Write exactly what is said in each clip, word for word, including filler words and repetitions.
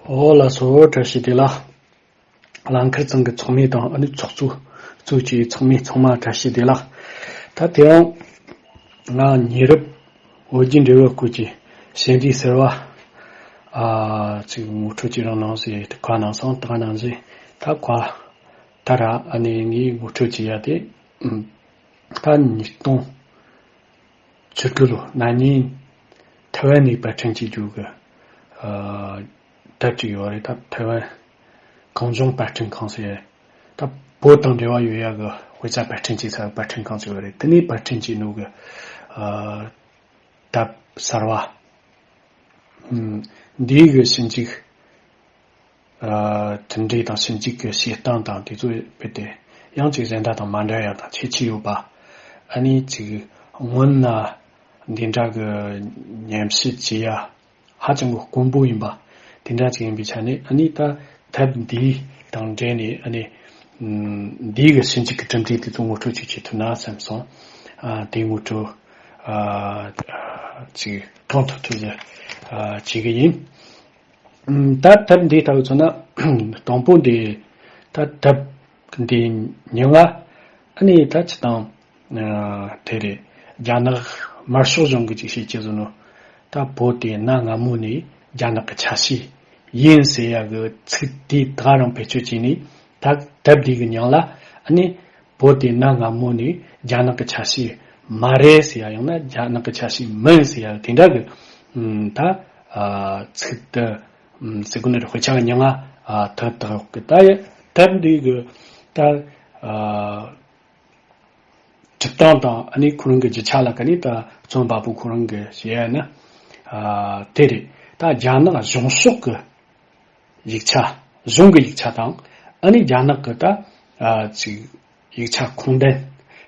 ཨོ་ལགས་སོ། བཀྲ་ཤིས་བདེ་ལེགས། རླངས་འཁོར་ཚང་གི་ཚོགས་མི་དང་ཨ་ནི་ཚོགས་གཙོ་གཙོས་ཀྱི་ཚོགས་མི་ཚང་མ་བཀྲ་ཤིས་བདེ་ལེགས། ད་དེ་ཡང་ང་ཉེ་རབས་བོད་བརྒྱུད་འབྲེལ་བའི་སྐོར་གྱི་ཞལ་འདེབས་ཟེར་བ་ཨ་ཅིག་ངོ་སྤྲོད་ཅིག་རང་གནང་ཟེར་གོ་གནང་སོང་། ད་གནང་ཟེར། ད་གོ་ད་ར་ཨ་ནི་ངའི་ངོ་སྤྲོད་ཅིག་ཡ་དེ་ད་ཉིས་སྟོང་བཅུ་དྲུག་ལོ་ན་ནིང་ཐའེ་ཝན་ནས་པར་སྐྲུན་བྱེད་རྒྱུ་གི་ཨ་དེབ་ཅིག་ཡོད་རེད། ད་ཐའེ་ཝན་གངས་ལྗོངས་པར་སྐྲུན་ཁང་ཟེར། ད་བོད་དང་འབྲེལ་བ་ཡོད་ཡ་གི་དཔེ་ཆ་པར་སྐྲུན་བྱེད་ས་པར་སྐྲུན་ཁང་ཅིག་ཡོད་རེད། དེ་ནས་པར་སྐྲུན་བྱེད་ནོ་གི་ཨ་དེབ་གསར་བ་ཨ་འདིའི་གི་ཞིབ་འཇུག་ཨ་གྲུབ་འབྲས་དང་ཞིབ་འཇུག་གི་བྱེད་སྟངས་དང་དེ་ཚོ་རྦད་དེ་ཡང་ཅིག་གཞན་དག་དང་མ་འདྲ་ཡ་དང་ཁྱད་ཆོས་ཡོད་པ། ཨ་ནི་ཅིག་སྔོན་ན་འདི་འདྲ་གི་ཉམས་ཞིབ་བྱེད་ཡ་ཧ་ཅང་གི་དཀོན་པོ་ཡིན་པ་དེ་འདྲ་ཅིག་ཡིན་པའི་ཆ་ནས། ཨ་ནི་ད་དེབ་འདི་དང་འབྲེལ་ནས་ཨ་ནི་ཨམ་འདིའི་གི་ཞིབ་འཇུག་གི་གྲུབ་འབྲས་དེ་ཚོ་ངོ་སྤྲོད་ཅིག་བྱེད་ཐུབ་ན་བསམ་སོང་། ཨ་དེ་ངོ་སྤྲོད་ཨ་ཅིག་གང་ཐུབ་ཐུབ་ཀྱི་ཨ་བྱེད་གི་ཡིན། ཨམ་ད་དེབ་འདི་ལྟ་བུ་མཚོན་ན་དང་པོ་འདི་ད་དེབ་འདི་མྱིང་ང་ཨ་ནི་ད་ཅི་དང་ཨ་དེ་རེད། རྒྱ་ནག་དམར་ཤོག་གཞུང་གི་ཅིག་བྱེད་ཀྱི་བཟོ་ནོ། ད་བོད་དེ་གནའ་སྔ་མོ་ནས་རྒྱ་ནག་གི་ཆ་ཤས་ཡིན་ཟེར་ཡ་གི་ཚིག་དེ་ད་རང་བེད་སྤྱོད་བྱས་ནས། ད་དེབ་འདི་གི་མྱིང་ལ་ཨ་ནི་བོད་དེ་གནའ་སྔ་མོ་ནས་རྒྱ་ནག་གི་ཆ་ཤས་མ་རེད་ཟེར་ཡ། ཡང་ན་རྒྱ་ནག་གི་ཆ་ཤས་མིན་ཟེར་ཡ་དེ་འདྲ་གི་ཨམ་ད་ཨ་ཚིག་དེ་ཨམ་ཟེར་གོ་ནི་རེད། དཔེ་ཆ་གི་མྱིང་ང་ཨ་ད་ད་གི་ད་ཡ་དེབ་འདི་གི་ད་ཨ་སྒྲུབ་སྟངས་དང་ཨ་ནི་ཁོ་རང་གི་རྒྱུ་ཆ་ལ་ཀ་ནི་ད་རྩོམ་པ་པོ་ཁོ་རང་གི་བཤད་ཡ་ན་ཨ་དེ་རེད། ད་རྒྱ་ནག་གཞུང་ཕྱོགས་གི་ཡིག་ཆ། གཞུང་གི་ཡིག་ཆ་དང་ཨ་ནི་རྒྱ་ནག་གི་ད་ཨ་ཅིག་ཡིག་ཆ་ཁུངས་ལྡན་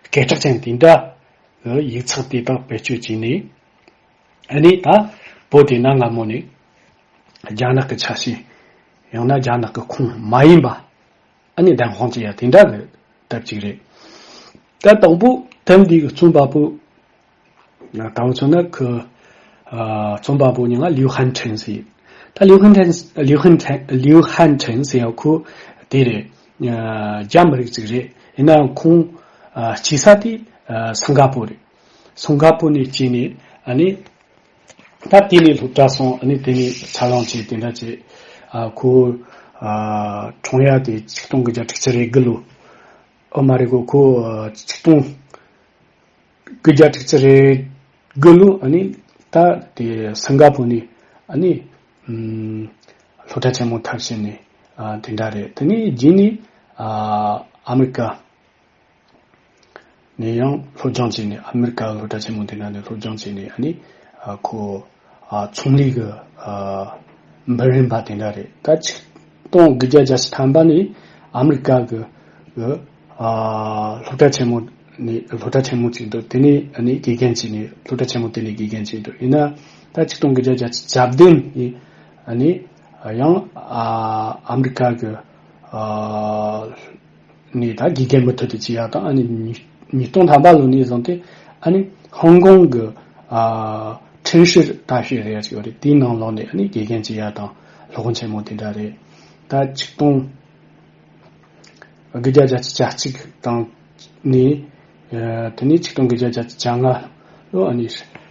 སྐད་གྲགས་ཅན་དེ་འདྲ་གི་ཡིག་ཚགས་དེ་དག་བེད་སྤྱོད་བྱས་ནས། ཨ་ནི་ད་བོད་དེ་གནའ་སྔ་མོ་ནས་རྒྱ་ནག་གི་ཆ་ཤས་ཡང་ན་རྒྱ་ནག་གི་ཁོངས་མ་ཡིན་པ་ཨ་ནི་བདེན་དཔང་བྱེད་ཡ་དེ་འདྲ་གི་དེབ་ཅིག་རེད། ད་དང་པོ་དེབ་འདི་གི་རྩོམ་པ་པོ་ད་བོ་མཚོན་ན་ཁོ་ཨ་རྩོམ་པ་པོ་མྱིང་ང་ལིའུ་ཧན་ཁྲེན་ཟེར། ད་ལིའུ་ཧན་ཁྲེན་ལིའུ་ཧན་ཁྲེན་ལིའུ་ཧན་ཁྲེན་ཟེར་ཡ་ཁོ་དེ་རེད། ཨ་རྒྱ་མི་རིགས་ཅིག་རེད། ཡིན་ནའང་ཁོང་ཨ་སྐྱེས་ས་དེ་ཨ་སིང་ག་པོ་རེད། སིང་ག་པོ་ནས་སྐྱེས་ནས་ཨ་ནི་ད་དེ་ནས་སློབ་གྲྭ་སོང་། ཨ་ནི་དེ་ནས་འཚར་ལོངས་བྱས་དེ་འདྲ་བྱས། ཨ་ཁོ་ཨ་འཁྲུངས་ཡ་དེ་ཆིག་སྟོང་དགུ་བརྒྱ་དྲུག་ཅུ་རེ་དགུ་ལོ། ཨོ་མ་རེད་གོ། ཁོ་ཨ་ཆིག་སྟོང་དགུ་བརྒྱ་དྲུག་ཅུ་རེ་དགུ་ལོ་ཨ་ནི་ད་དེ་སིང་ག་པོ་ནས་ཨ་ནི་ཨམ་སློབ་གྲྭ་ཆེན་མོ་མཐར་ཕྱིན་ནས་ཨ་དེ་འདྲ་རེད། དེ་ནས་རྗེས་ནས་ཨ་ཨ་མི་རི་ཀ་ནས་ཡང་སློབ་སྦྱོང་བྱས་ནས། ཨ་མི་རི་ཀ་སློབ་གྲྭ་ཆེན་མོ་དེ་འདྲ་ནས་སློབ་སྦྱོང་བྱས་ནས་ཨ་ནི་ཨ་ཁོ་ཨ་ཚོང་ལས་ཀྱི་ཨ་འབུམ་རམས་པ་དེ་འདྲ་རེད། ད་ཆིག་སྟོང་དགུ་བརྒྱ་བརྒྱད་ཅུ་ཐམ་པ་ནས་ཨ་མི་རི་ཀ་གི་གི་ཨ་སློབ་གྲྭ་ཆེན་མོ་ནས་སློབ་གྲྭ་ཆེན་མོ་བཙུགས་འདུག་དེ་ནས་ཨ་ནི་དགེ་རྒན་བྱས་ནས་སློབ་གྲྭ་ཆེན་མོ་དེ་ནས་དགེ་རྒན་བྱས་འདུག་ཡིན་ན་ད་ཆིག་སྟོང་དགུ་བརྒྱ་བརྒྱད་ཅུ་གྱ་བདུན་ནས་ཨ་ནི་ཡང་ཨ་ཨ་མི་རི་ཀ་གི་ཨ་ནས་ད་དགེ་རྒན་མུ་མཐུད་དུ་བྱེད་ཡ་དང་། ཨ་ནི་ཉིས་ཉིས་སྟོང་ཐམ་པ་ལོ་ནས་བཟུང་སྟེ་ཨ་ནི་ཧོང་ཀོང་གི་ཨ་ཁྲིན་ཧྲི་大学ཟེར་ཡ་ཅིག་ཡོད་རེད། དེའི་ནང་ལོགས་ནས་ཨ་ནི་དགེ་རྒན་བྱེད་ཡ་དང་སློབ་དཔོན་ཆེན་མོ་དེ་འདྲ་རེད། ད་ཆིག་སྟོང་དགུ་བརྒྱ་བརྒྱད་ཅུ་གྱ་གཅིག་དང་ནས་ཨ་དེ་ནས་ཆིག་སྟོང་དགུ་བརྒྱ་བརྒྱད་ཅུ་གྱ་ལྔ་ལོ་ཨ་ནི་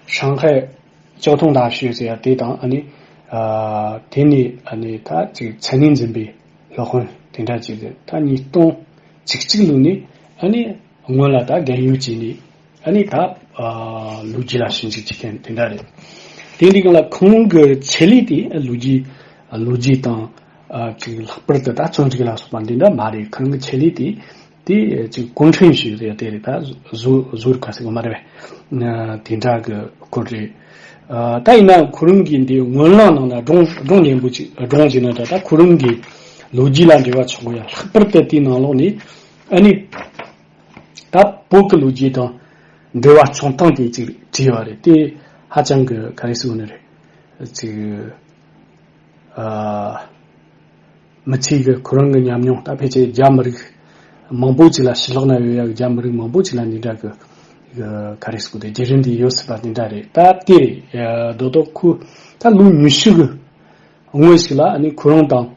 ཧྲང་ཧའེ་交通大学ཟེར་ཡ་དེ་དང་། ཨ་ནི་ཨ་དེ་ནས་ཨ་ནི་ད་ཅིག་མཚན་ཉིད་འཛིན་པའི་སློབ་དཔོན་དེ་འདྲ་ཅིག་རེད། ད་ཉིས་སྟོང་བཅུ་གཅིག་ལོ་ནས་ཨ་ནི་སྔོན་ལ་ད་རྒན་ཡོལ་བྱས་ནས་ཨ་ནི་ད་ཨ་ལོ་རྒྱུས་ལ་ཞིབ་འཇུག་བྱེད་མཁན་དེ་འདྲ་རེད། དེ་འདི་གང་ལ་ཁོང་གི་ཆེད་ལས་དེ་ལོ་རྒྱུས་ལོ་རྒྱུས་དང་ཨ་ཅིག་ལྷག་པར་དུ་ད་རྩོམ་རིག་ལ་སོགས་པ་འདི་འདྲ་མ་རེད། ཁོང་གི་ཆེད་ལས་དེ་དེ་ཅིག་གུང་ཁྲན་ཞིག་རེད། དེ་རེད། ད་བཟོ་བཟོ་རིག་ག་ཟེར་གི་མ་རེད་པས། ཨ་དེ་འདྲ་གི་སྐོར་རེད། ཨ་ད་ཡིན་ན་ཁོ་རང་གི་འདི་སྔོན་ལངས་ནང་ན་སྒྲུང་སྒྲུང་ལྡེམ་པོ་ཅིག་སྒྲུང་ཅིག་ནང་ད་ད་ཁོ་རང་གི་ལོ་རྒྱུས་ལ་འབྲེལ་བ་ཆོག་གི་ཡ། ལྷག་པར་དུ་དེའི་ནང་ལོགས་ནས་ཨ་ནི་ད་བོད་ཀྱི་ལོ་རྒྱུས་དང་འབྲེལ་བ་ཆུང་སྟངས་དེ་ཅིག་བྲིས་པ་རེད། དེ་ཧ་ཅང་གི་ག་རེ་ཟེར་དགོས་ནི་རེད། ཅིག་ཨ་མི་ཚེ་གི་ཁོ་རང་གི་ཉམས་མྱོང་ད་ཕལ་ཆེར་རྒྱ་མི་རིགས་མང་པོ་ཅིག་ལ་ཕྱི་ལོགས་ན་ཡོད་ཡ་གི་རྒྱ་མི་རིགས་མང་པོ་ཅིག་ལ་འདི་འདྲ་གི་གི་ག་རེ་ཟེར་དགོས་དེ་བརྒྱུད་རིམ་འདི་ཡོད་སྲིད་པ་འདི་འདྲ་རེད། ད་དེ་རེད། ཨ་རྡོ་རྡོ་ཁོ་ད་ལོ་ཉི་ཤུ་གི་ སྔོན་ཞིག་ལ་ཨ་ནི་ཁོ་རང་དང་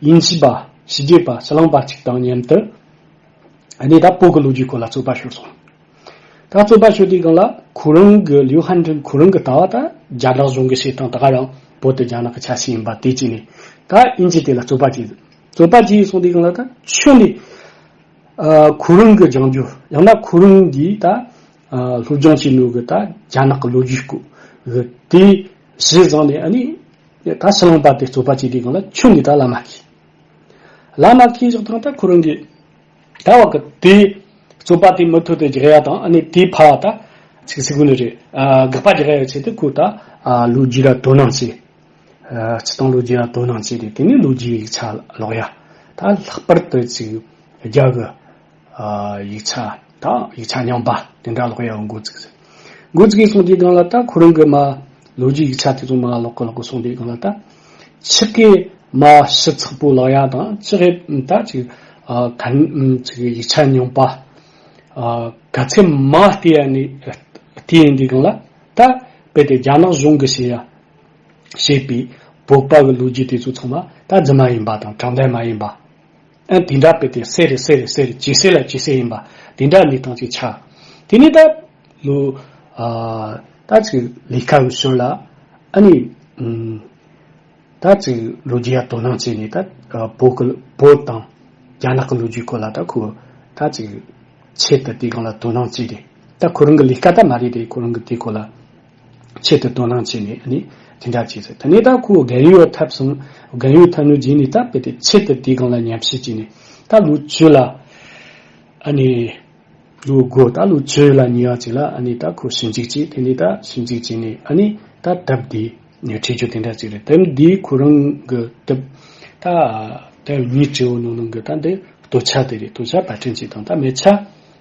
དབྱིན་ཇི་པ་ཕྱི་རྒྱལ་པ་ཕྱི་གླིང་པ་གཅིག་དང་མཉམ་དུ་ཨ་ནི་ད་བོད་ཀྱི་ལོ་རྒྱུས་སྐོར་ལ་རྩོད་པ་ཤོར་སོང་། ད་རྩོད་པ་ཤོར་དུས་སྒང་ལ་ཁོ་རང་གི་ལིའུ་ཧན་ཀྲིན་ཁོ་རང་གི་ལྟ་བ་ད་རྒྱ་ནག་གཞུང་གི་བྱེད་སྟངས་ད་ག་རང་བོད་དེ་རྒྱ་ནག་གི་ཆ་ཤས་ཡིན་པ་དེ་བྱས་ནས་ད་དབྱིན་ཇི་དེ་ལ་རྩོད་པ་བྱས། རྩོད་པ་བྱས་སོང་དུས་སྒང་ལ་ད་ཁྱོད་ནི་ཨ་ཁོ་རང་གི་སྦྱང་རྒྱུ་ཡང་ན་ཁོ་རང་གིས་ད་ཨ་སློབ་སྦྱོང་བྱས་ནོ་གི་ད་རྒྱ་ནག་གི་ལོ་རྒྱུས་སྐོར་གི་དེ་གཞི་བཟུང་ནས་ཨ་ནི་ད་ཕྱི་གླིང་པ་དེ་རྩོད་པ་བྱས་དུས་སྒང་ལ་ཁྱོད་ནི་ད་ལམ་མ་ཁེལ། ལམ་མ་ཁེལ་བཞག་དང་ད་ཁོ་རང་གིས་ད་བ་གི་དེ་རྩོད་པ་དེ་མུ་མཐུད་དུ་རྒྱག་ཡ་དང་ཨ་ནི་དེ་ཕར་ད་ཚིག་ཟིག་གོ་ནི་རེད། ཨ་དགག་པ་རྒྱག་ཡ་ཆེད་དུ་ཁོ་ད་ཨ་ལོ་རྒྱུས་ལ་དོ་སྣང་བྱས། ཨ་སྤྱིར་བཏང་ལོ་རྒྱུས་ལ་དོ་སྣང་བྱས་ཏེ་དེ་ནས་ལོ་རྒྱུས་ཡིག་ཆ་ཀློག་ཡ། ད་ལྷག་པར་དུ་ཅིག་རྒྱ་གི་ཨ་ཡིག་ཆ་དང་ཡིག་ཆ་རྙིང་པ་དེ་འདྲ་ཀློག་ཡ་འགོ་བཙུགས། འགོ་བཙུགས་སོང་དུས་སྒང་ལ་ད་ཁོ་རང་གི་མ་ལོ་རྒྱུས་ཡིག་ཆ་དེ་ཚོ་མ་ཀློག་གི་ཀློག་གི་སོང་དུས་སྒང་ལ་ད་ཆི་གི་མ་ཞིབ་ཚགས་པོ་ཀློག་ཡ་དང་ཆི་གི་ད་ཅིག་ཨ་གན་ཅིག་ཡིག་ཆ་རྙིང་པ་ཨ་ག་ཚད་མ་བལྟས་ཡ་ནི་བལྟས་ཡིན་དུས་སྒང་ལ་ད་དཔེ་དེ་རྒྱ་ནག་གཞུང་གི་བྱེད་ཡ། བྱེད་པའི་བོད་པ་གི་ལོ་རྒྱུས་དེ་ཚོ་ཚང་མ་ད་རྫུན་མ་ཡིན་པ་དང་དྲང་བདེན་མ་ཡིན་པ། ཨ་དེ་འདྲ་དཔེ་དེ་གསལ་རེ་གསལ་རེ་གསལ་རེ་ཇེ་གསལ་ལ་ཇེ་གསལ་ཡིན་པ་དེ་འདྲ་གནས་སྟངས་ཅིག་ཆགས། དེ་ནས་ད་ལོ་ཨ་ད་ཅིག་ལས་ཀ་གི་ཞོར་ལ་ཨ་ནི་ཨུམ་ད་ཅིག་ལོ་རྒྱུས་ཡ་དོ་སྣང་བྱས་ནས་ད་ཨ་བོད་གི་བོད་དང་རྒྱ་ནག་གི་ལོ་རྒྱུས་སྐོར་ལ་ད་ཁོ་ད་ཅིག་ཆེད་དུ་དེ་སྒང་ལ་དོ་སྣང་བྱས་ཏེ་ད་ཁོ་རང་གི་ལས་ཀ་ད་མ་རེད་དེ་ཁོ་རང་གི་དེ་སྐོར་ལ། ཆེད་དུ་དོ་སྣང་བྱས་ནས་ནི་དེ་འདྲ་བྱས་ཚེ་དེ་ནས་ད་ཁོ་རྒན་ཡོལ་ཐོབ་སོང་། རྒན་ཡོལ་ཐོབ་ནོ་རྗེས་ནས་ད་དཔེ་དེ་ཆེད་དུ་དེའི་སྒང་ལ་ཉམས་ཞིབ་བྱས་ནས་ད་ལོ་བཅུ་ལ་ཨ་ནི་ལོ་དགུ་ད་ལོ་བཅུ་ལ་ཉེ་བ་ཅིག་ལ་ཨ་ནི་ད་ཁོ་ཞིབ་འཇུག་བྱས། དེ་ནས་ད་ཞིབ་འཇུག་བྱས་ནས་ཨ་ནི་ད་དེབ་འདི་ནས་བྲིས་རྒྱུ་དེ་འདྲ་ཅིག་རེད། དེབ་འདི་ཁོ་རང་གི་དེབ་ད་དེབ་གཉིས་བྲིས་ཡོད་ནོ་ནང་གི་ད་འདི་སྟོད་ཆ་དེ་རེད། སྟོད་ཆ་པར་སྐྲུན་བྱས་དང་ད་སྨད་ཆ་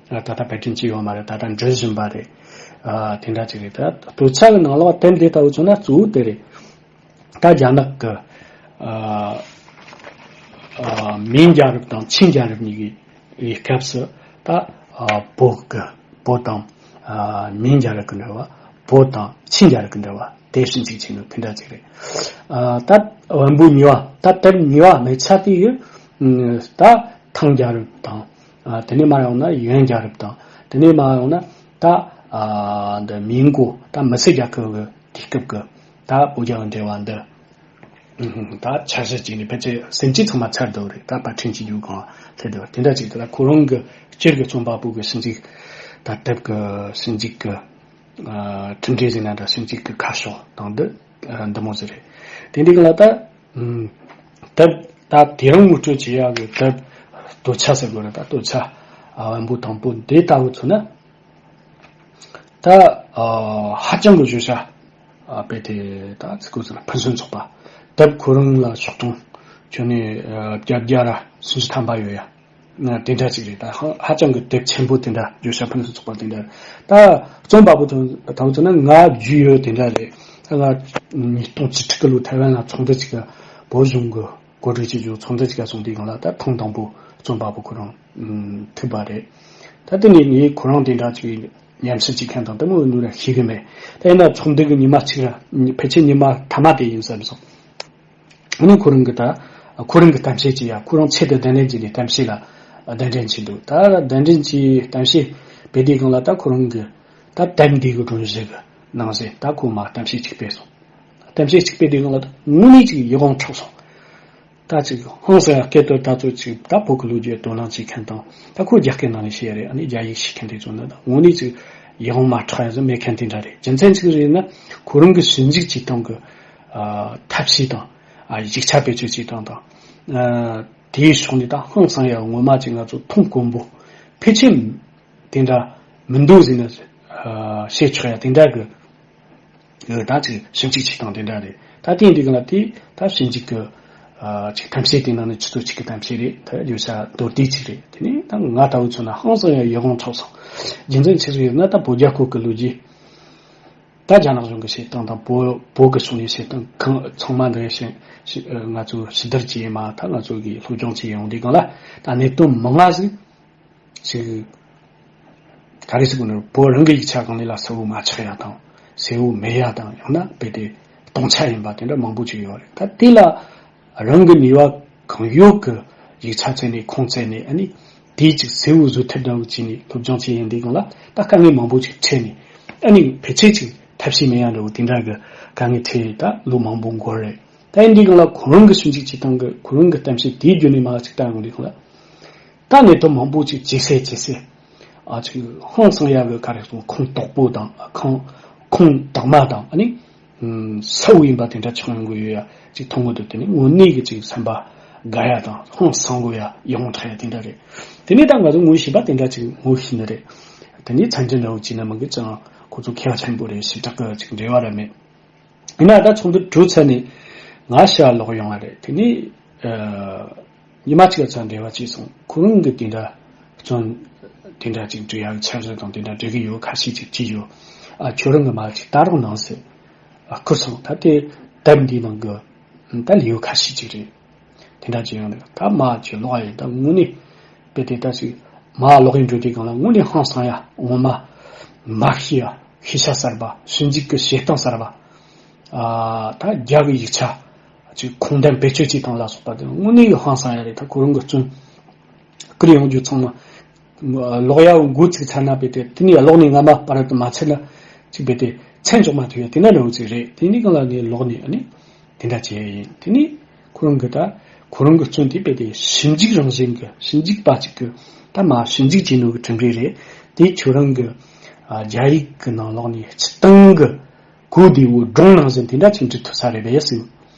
ད་ལྟ་པར་སྐྲུན་བྱས་ཡོད་མ་རེད། ད་ལྟ་འབྲི་བཞིན་པ་རེད། ཨ་དེ་འདྲ་ཅིག་རེད། ད་སྟོད་ཆ་གི་ནང་ལོགས་དེབ་འདི་ལྟ་བུ་བྱུང་ན་གཙོ་བོ་དེ་རེད། ད་རྒྱ་ནག་གི་ཨ་ཨ་མིང་རྒྱལ་རབས་དང་ཆིང་རྒྱལ་རབས་གཉིས་ཀྱི་སྐབས་སུ་ད་ཨ་བོད་ཀྱི་བོད་དང་ཨ་མིང་རྒྱལ་རབས་ཀྱི་འབྲེལ་བ། བོད་དང་ཆིང་རྒྱལ་རབས་ཀྱི་འབྲེལ་བ་དེ་ཞིབ་འཇུག་བྱས་ནོ་དེ་འདྲ་ཅིག་རེད། ཨ་ད་བན་པོ་གཉིས་པ་ད་དེབ་གཉིས་པ་སྨད་ཆ་དེ་ཡི་ད་ཐང་རྒྱལ་རབས་དང་། ཨ་དེ་ནས་མར་ཡོང་ན་ཡོན་རྒྱལ་རབས་དང་། དེ་ནས་མར་ཡོང་ན་ད་ཨ་འདི་མིན་གོ་ད་མི་སེར་རྒྱལ་ཁབ་ཀྱི་དུས་སྐབས་ཀྱི་ད་བོད་རྒྱ་གི་འབྲེལ་བ་འདི་ད་འཆར་གཞི་བྱས་ནས་ཕལ་ཆེར་ཟིན་བྲིས་ཚང་མ་ཚར་འདུག་རེད། ད་པར་སྐྲུན་བྱེད་རྒྱུ་གང་སླེབས་འདུག་དེ་འདྲ་ཅིག་ད་ཁོ་རང་གི་སྤྱིར་གྱི་རྩོམ་པ་པོ་གི་ཞིབ་འཇུག་ད་དེབ་ཀྱི་ཞིབ་འཇུག་གི་ཨ་གྲུབ་འབྲས་ཟེར་ན་འདྲ། ཞིབ་འཇུག་གི་ཁ་ཕྱོགས་དང་འདི་ཨ་འདི་མོ་ཟིག་རེད། དེ་འདི་ག་ལ་ད་ཨུམ་དེབ་ད་དེ་རིང་ངོ་སྤྲོད་བྱེད་ཡག་གི་དེབ་སྟོད་ཆ་ཟེར་དགོས་རེད། ད་སྟོད་ཆ་ཨ་བན་པོ་དང་པོ་འདི་ལྟ་བུ་མཚོན་ན་ད་ཨ་ཧ་ཅང་གི་བརྗོད་བྱ་ཨ་དཔེ་དེ་ད་ཚིག་གོ་ཚོད་ལ་ཕུན་སུམ་ཚོགས་པ། དེབ་ཁོ་རང་ལ་ཤོག་གྲངས་ཁྱོན་ནས་ཨ་བརྒྱད་བརྒྱ་ར་སུམ་ཅུ་ཐམ་པ་ཡོད་ཡ། ཨ་དེ་འདྲ་ཅིག་རེད། ད་ཧ་ཧ་ཅང་གི་དེབ་ཆེན་པོ་དེ་འདྲ་བརྗོད་བྱ་ཕུན་སུམ་ཚོགས་པ་དེ་འདྲ་རེད། ད་རྩོམ་པ་པོ་དང་ད་བུ་ཚོ་ན་ང་རྒྱུས་ཡོད་དེ་འདྲ་རེད། ད་ང་ཉིས་སྟོང་བཅུ་དྲུག་གི་ལོ་ཐའེ་ཝན་ལ་ཚོགས་འདུ་ཅིག་ག་བོད་གཞུང་གི་གོ་སྒྲིག་བྱེད་རྒྱུ་ཚོགས་འདུ་ཅིག་ག་སོང་དུས་སྒང་ལ་ད་ཐེངས་དང་པོ་རྩོམ་པ་པོ་ཁོ་རང་ཐུག་པ་རེད། ད་དེ་ནས་ངས་ཁོ་རང་དེ་འདྲ་ཅིག་ཉམས་ཞིབ་བྱེད་མཁན་དང་དེ་མོ་ནུ་ར་ཤེས་གི་མེད། ད་ཡིན་ན་ཚོགས་འདུ་གི་ཉི་མ་གཅིག་ར་ཕལ་ཆེར་ཉི་མ་ཐ་མ་དེ་ཡིན་བསམ་སོང་། ཨ་ནི་ཁོ་རང་གི་ད་ཁོ་རང་གི་གཏམ་བཤད་ཅིག་ཡ་ཁོ་རང་ཆེད་དུ་གདན་འདྲེན་བྱས་ནས་གཏམ་བཤད་ལ་གདན་འདྲེན་བྱས་འདུག་ད་གདན་འདྲེན་གྱི་གཏམ་བཤད་སྤེལ་དུས་སྒང་ལ་ད་ཁོ་རང་གི་ད་དེབ་འདི་གི་སྒྲོམ་གཞི་གི་ནང་གསེས་ད་ཁོ་མ་གཏམ་བཤད་ཅིག་སྤེལ་སོང་། གཏམ་བཤད་ཅིག་སྤེལ་དུས་སྒང་ལ་ད་དངོས་གནས་ཅིག་ཡིད་དབང་འཕྲོག་སོང་། ད་ཅིག་ཧང་སང་ཡ་སྐད་དོད་ད་ཚོད་ཅིག་ད་བོད་ཀྱི་ལོ་རྒྱུས་དོ་སྣང་བྱེད་མཁན་དང་ད་ཁོ་རྒྱ་སྐད་ནང་ནས་བཤད་ཡ་རེད། ཨ་ནི་རྒྱ་ཡིག་ཤེས་མཁན་དེ་ཚོ་ནི་ད་དངོས་གནས་ཅིག་ཡིད་དབང་མ་འཕྲོག་ཡ་ཟིག་མེད་མཁན་དེ་འདྲ་རེད། རྒྱུ་མཚན་ཅིག་རེད་ན་ཁོ་རང་གི་ཞིབ་འཇུག་བྱེད་སྟངས་ཀྱི་ཨ་ཐབས་ཤེས་དང་ཨ་ཡིག་ཆ་བེད་སྤྱོད་བྱེད་སྟངས་དང་ཨ་དེའི་ཕྱོགས་ནས་ད་ཧང་སང་ཡ་ངོ་མ་ཅིག་ང་ཚོ་མཐོང་དཀོན་པོ་ཕལ་ཆེར་དེ་འདྲ་མི་འདུག་ཟེར་ན་ཨ་བཤད་ཆོག་ཡ་དེ་འདྲ་གི་ཨ་ད་ཅིག་ཞིབ་འཇུག་བྱེད་སྟངས་དེ་འདྲ་རེད། ད་དེ་འདི་ག་ལ་དེ་ད་ཞིབ་འཇུག་གི་ཨ་ཅིག་གཏམ་བཤད་དེ་ནང་ནས་ཆུ་ཚོད་གཅིག་གི་གཏམ་བཤད་རེད། ད་བརྗོད་བྱ་མདོར་བསྡུས་ཅིག་རེད། དེ་ནས་ད་ང་ལྟ་བུ་ཚོ་ན་ཧང་སང་ཡ་ཡིད་དབང་འཕྲོག་སོང་། རྒྱུ་མཚན་ཆི་ཟིག་ཡོད་ན་ད་བོད་རྒྱ་སྐོར་གི་ལོ་རྒྱུས་ད་རྒྱ་ནག་གཞུང་གི་བྱེད་སྟངས་དང་བོད་བོད་གི་ཕྱོགས་ནས་བྱེད་སྟངས་གང་ཚང་མ་འདི་ཞིག་ང་ཚོ་ཕྱི་བསྡུར་བྱས་མ་ད་ང་ཚོ་གི་སློབ་སྦྱོང་བྱས་ཡོང་དུས་སྒང་ལ་ད་གནད་དོན་མང་ང་ཟིག་ཅིག་ག་རེ་ཟེར་དགོས་ན་བོད་རང་གི་ཡིག་ཆ་གང་ལས་ལ་གསལ་བོ་མ་ཆགས་ཡ་དང་གསལ་བོ་མེད་ཡ་དང་ཡང་ན་དཔེ་དེ་ སྟོང་ཆ་ཡིན་པ་དེ་འདྲ་མང་པོ་ཅིག་ཡོད་རེད། ད་དེ་ལ་རང་གི་ནུས་པ་གང་ཡོད་ཀྱི་ཡིག་ཆ་བཙལ་ནས་ཁུངས་བཙལ་ནས། ཨ་ནི་དེའི་ཅིག་གསལ་བོ་བཟོ་ཐབས་འདྲ་བོ་བྱས་ནས་སློབ་སྦྱོང་བྱས་ཡིན་དུས་སྒང་ལ་ད་དཀའ་ངལ་མང་པོ་ཅིག་འཕྲད་ནས། ཨ་ནི་ཕལ་ཆེར་ཅིག་ཐབས་ཤེས་མེད་ཡ་འདྲ་བོ་དེ་འདྲ་གི་དཀའ་ངལ་འཕྲད་ཡས་ད་ལོ་མང་པོ་འགོར་རེད། ད་ཡིན་དུས་སྒང་ལ་ཁོ་རང་གི་ཞིབ་འཇུག་བྱེད་སྟངས་ཀྱི་ཁོ་རང་གི་གཏམ་བཤད་དེའི་བརྒྱུད་ནས་མར་ཅིག་བལྟ་ཡོང་དུས་སྒང་ལ། ད་གནད་དོན་མང་པོ་ཅིག་ཇེ་གསལ་ཇེ་གསལ། ཨ་ཅིག་ཧང་སང་ཡ་གི་ག་རེ་ཟེར། ཁུངས་དག་པོ་དང་ཁུངས་ཁུངས་དག་མ་དང་། ཨ་ནི་ཨུམ་གསལ་བོ་ཡིན་པ་དེ་འདྲ་ཆགས་ཡོང་གི་ཡོད་ཡ་ཅིག་མཐོང་གི་འདུག་དེ་ནི་དངོས་གནས་ཀྱི་ཅིག་བསམ་པ་དགའ་ཡ་དང་ཧང་སང་དགོས་ཡ་ཡོངས་གྲགས་ཡ་དེ་འདྲ་རེད། དེ་ནས་ད་ང་ཚོ་ངོ་ཤེས་པ་དེ་འདྲ་ཅིག་ངོ་ཤེས་ནི་རེད། དེ་ནས་མཚན་ཅན་འདྲ་བོ་བྱས་ན་མི་འགི་ཅང་ཁོ་ཚོ་མཁས་པ་ཆེན་པོ་རེད། ཞེ་དྲག་གི་ཅིག་འབྲེལ་བ་ར་མེད། ཡིན་ན་ད་ཚོགས་འདུ་གྲོལ་ཚར་ནས་ང་ཞ་ལོག་ཡོང་བ་རེད། དེ་ནས་ཨ་ཉི་མ་གཅིག་ལ་ཚ་འབྲེལ་བ་བྱས་སོང་། ཁོ་རང་གི་དེ་འདྲ་བཙོན་དེ་འདྲ་ཅིག་འབྲི་ཡག་འཆར་གཞི་དང་དེ་འདྲ་འབྲི་གི་ཡོད། ཁ་ཤས་ཅིག་བྲིས་ཡོད། ཨ་ཁྱོད་རང་གི་མ་ཅིག་ལྟ་རོགས་གནང་ཟེར། ཨ་བསྐུར་སོང་། ད་དེ་དེབ་འདིའི་ནང་གི་ད་ལེའུ་ཁ་ཤས་ཅིག་རེད། དེ་འདྲ་ཅིག་ཡོང་ནས་ད་མ་ཅིག་ལོག་ཡ་ཡིན། ད་དངོས་གནས་དཔེ་དེ་ད་ཅིག་མ་ལོག་ཡིན་འགྲོ་དུས་སྒང་ལ་དངོས་གནས་ཧང་སང་ཡ། ངོ་མ་མ་ཤེས་ཡ། ཤེས་བྱ་གསར་པ། ཞིབ་འཇུག་གི་བྱེད་སྟངས་གསར་པ། ཨ་ད་རྒྱ་གི་ཡིག་ཆ་ཅིག་ཁུངས་ལྡན་བེད་སྤྱོད་བྱེད་སྟངས་ལ་སོགས་པ་དེ་དངོས་གནས་ཀྱི་ཧང་སང་ཡ་རེད། ད་ཁོ་རང་གི་བཙོན་བསྐུར་ཡོང་རྒྱུ་ཚང་མ་ལོག་ཡ་འགོ་ཚུགས་ཚར་ན་དཔེ་དེ་དེ་ནས་ལོག་ནས་སྔ་མ་བར་དུ་མ་ཚད་ན་ཅིག་དཔེ་དེ་མཚན་འཇོག་མ་ཐུབ་ཡ་དེ་འདྲ་འདྲ་བོ་ཅིག་རེད། དེ་འདི་སྒང་ལ་ནས་ལོག་ནས་ཨ་ནི་དེ་འདྲ་བྱས་ཡིན། དེ་ནས་ཁོ་རང་གི་ད་ཁོ་རང་གི་བཙོན་དེ་དཔེ་དེ་ཞིབ་འཇུག་རང་བཞིན་གྱི་ཞིབ་འཇུག་པ་ཅིག་གི་ད་མ་ཞིབ་འཇུག་བྱས་ནོ་གི་གྲུབ་འབྲས་རེད། དེ་ཁྱོད་རང་གི་ཨ་རྒྱ་ཡིག་གི་ནང་ལོགས་ནས་སྤྱིར་བཏང་གི་གོ་བདེ་བོ་སྒྲུང་ནང་བཞིན་དེ་འདྲ་ཅིག་འབྲི་ཐུབ་ས་རེད་པས་ཟེར།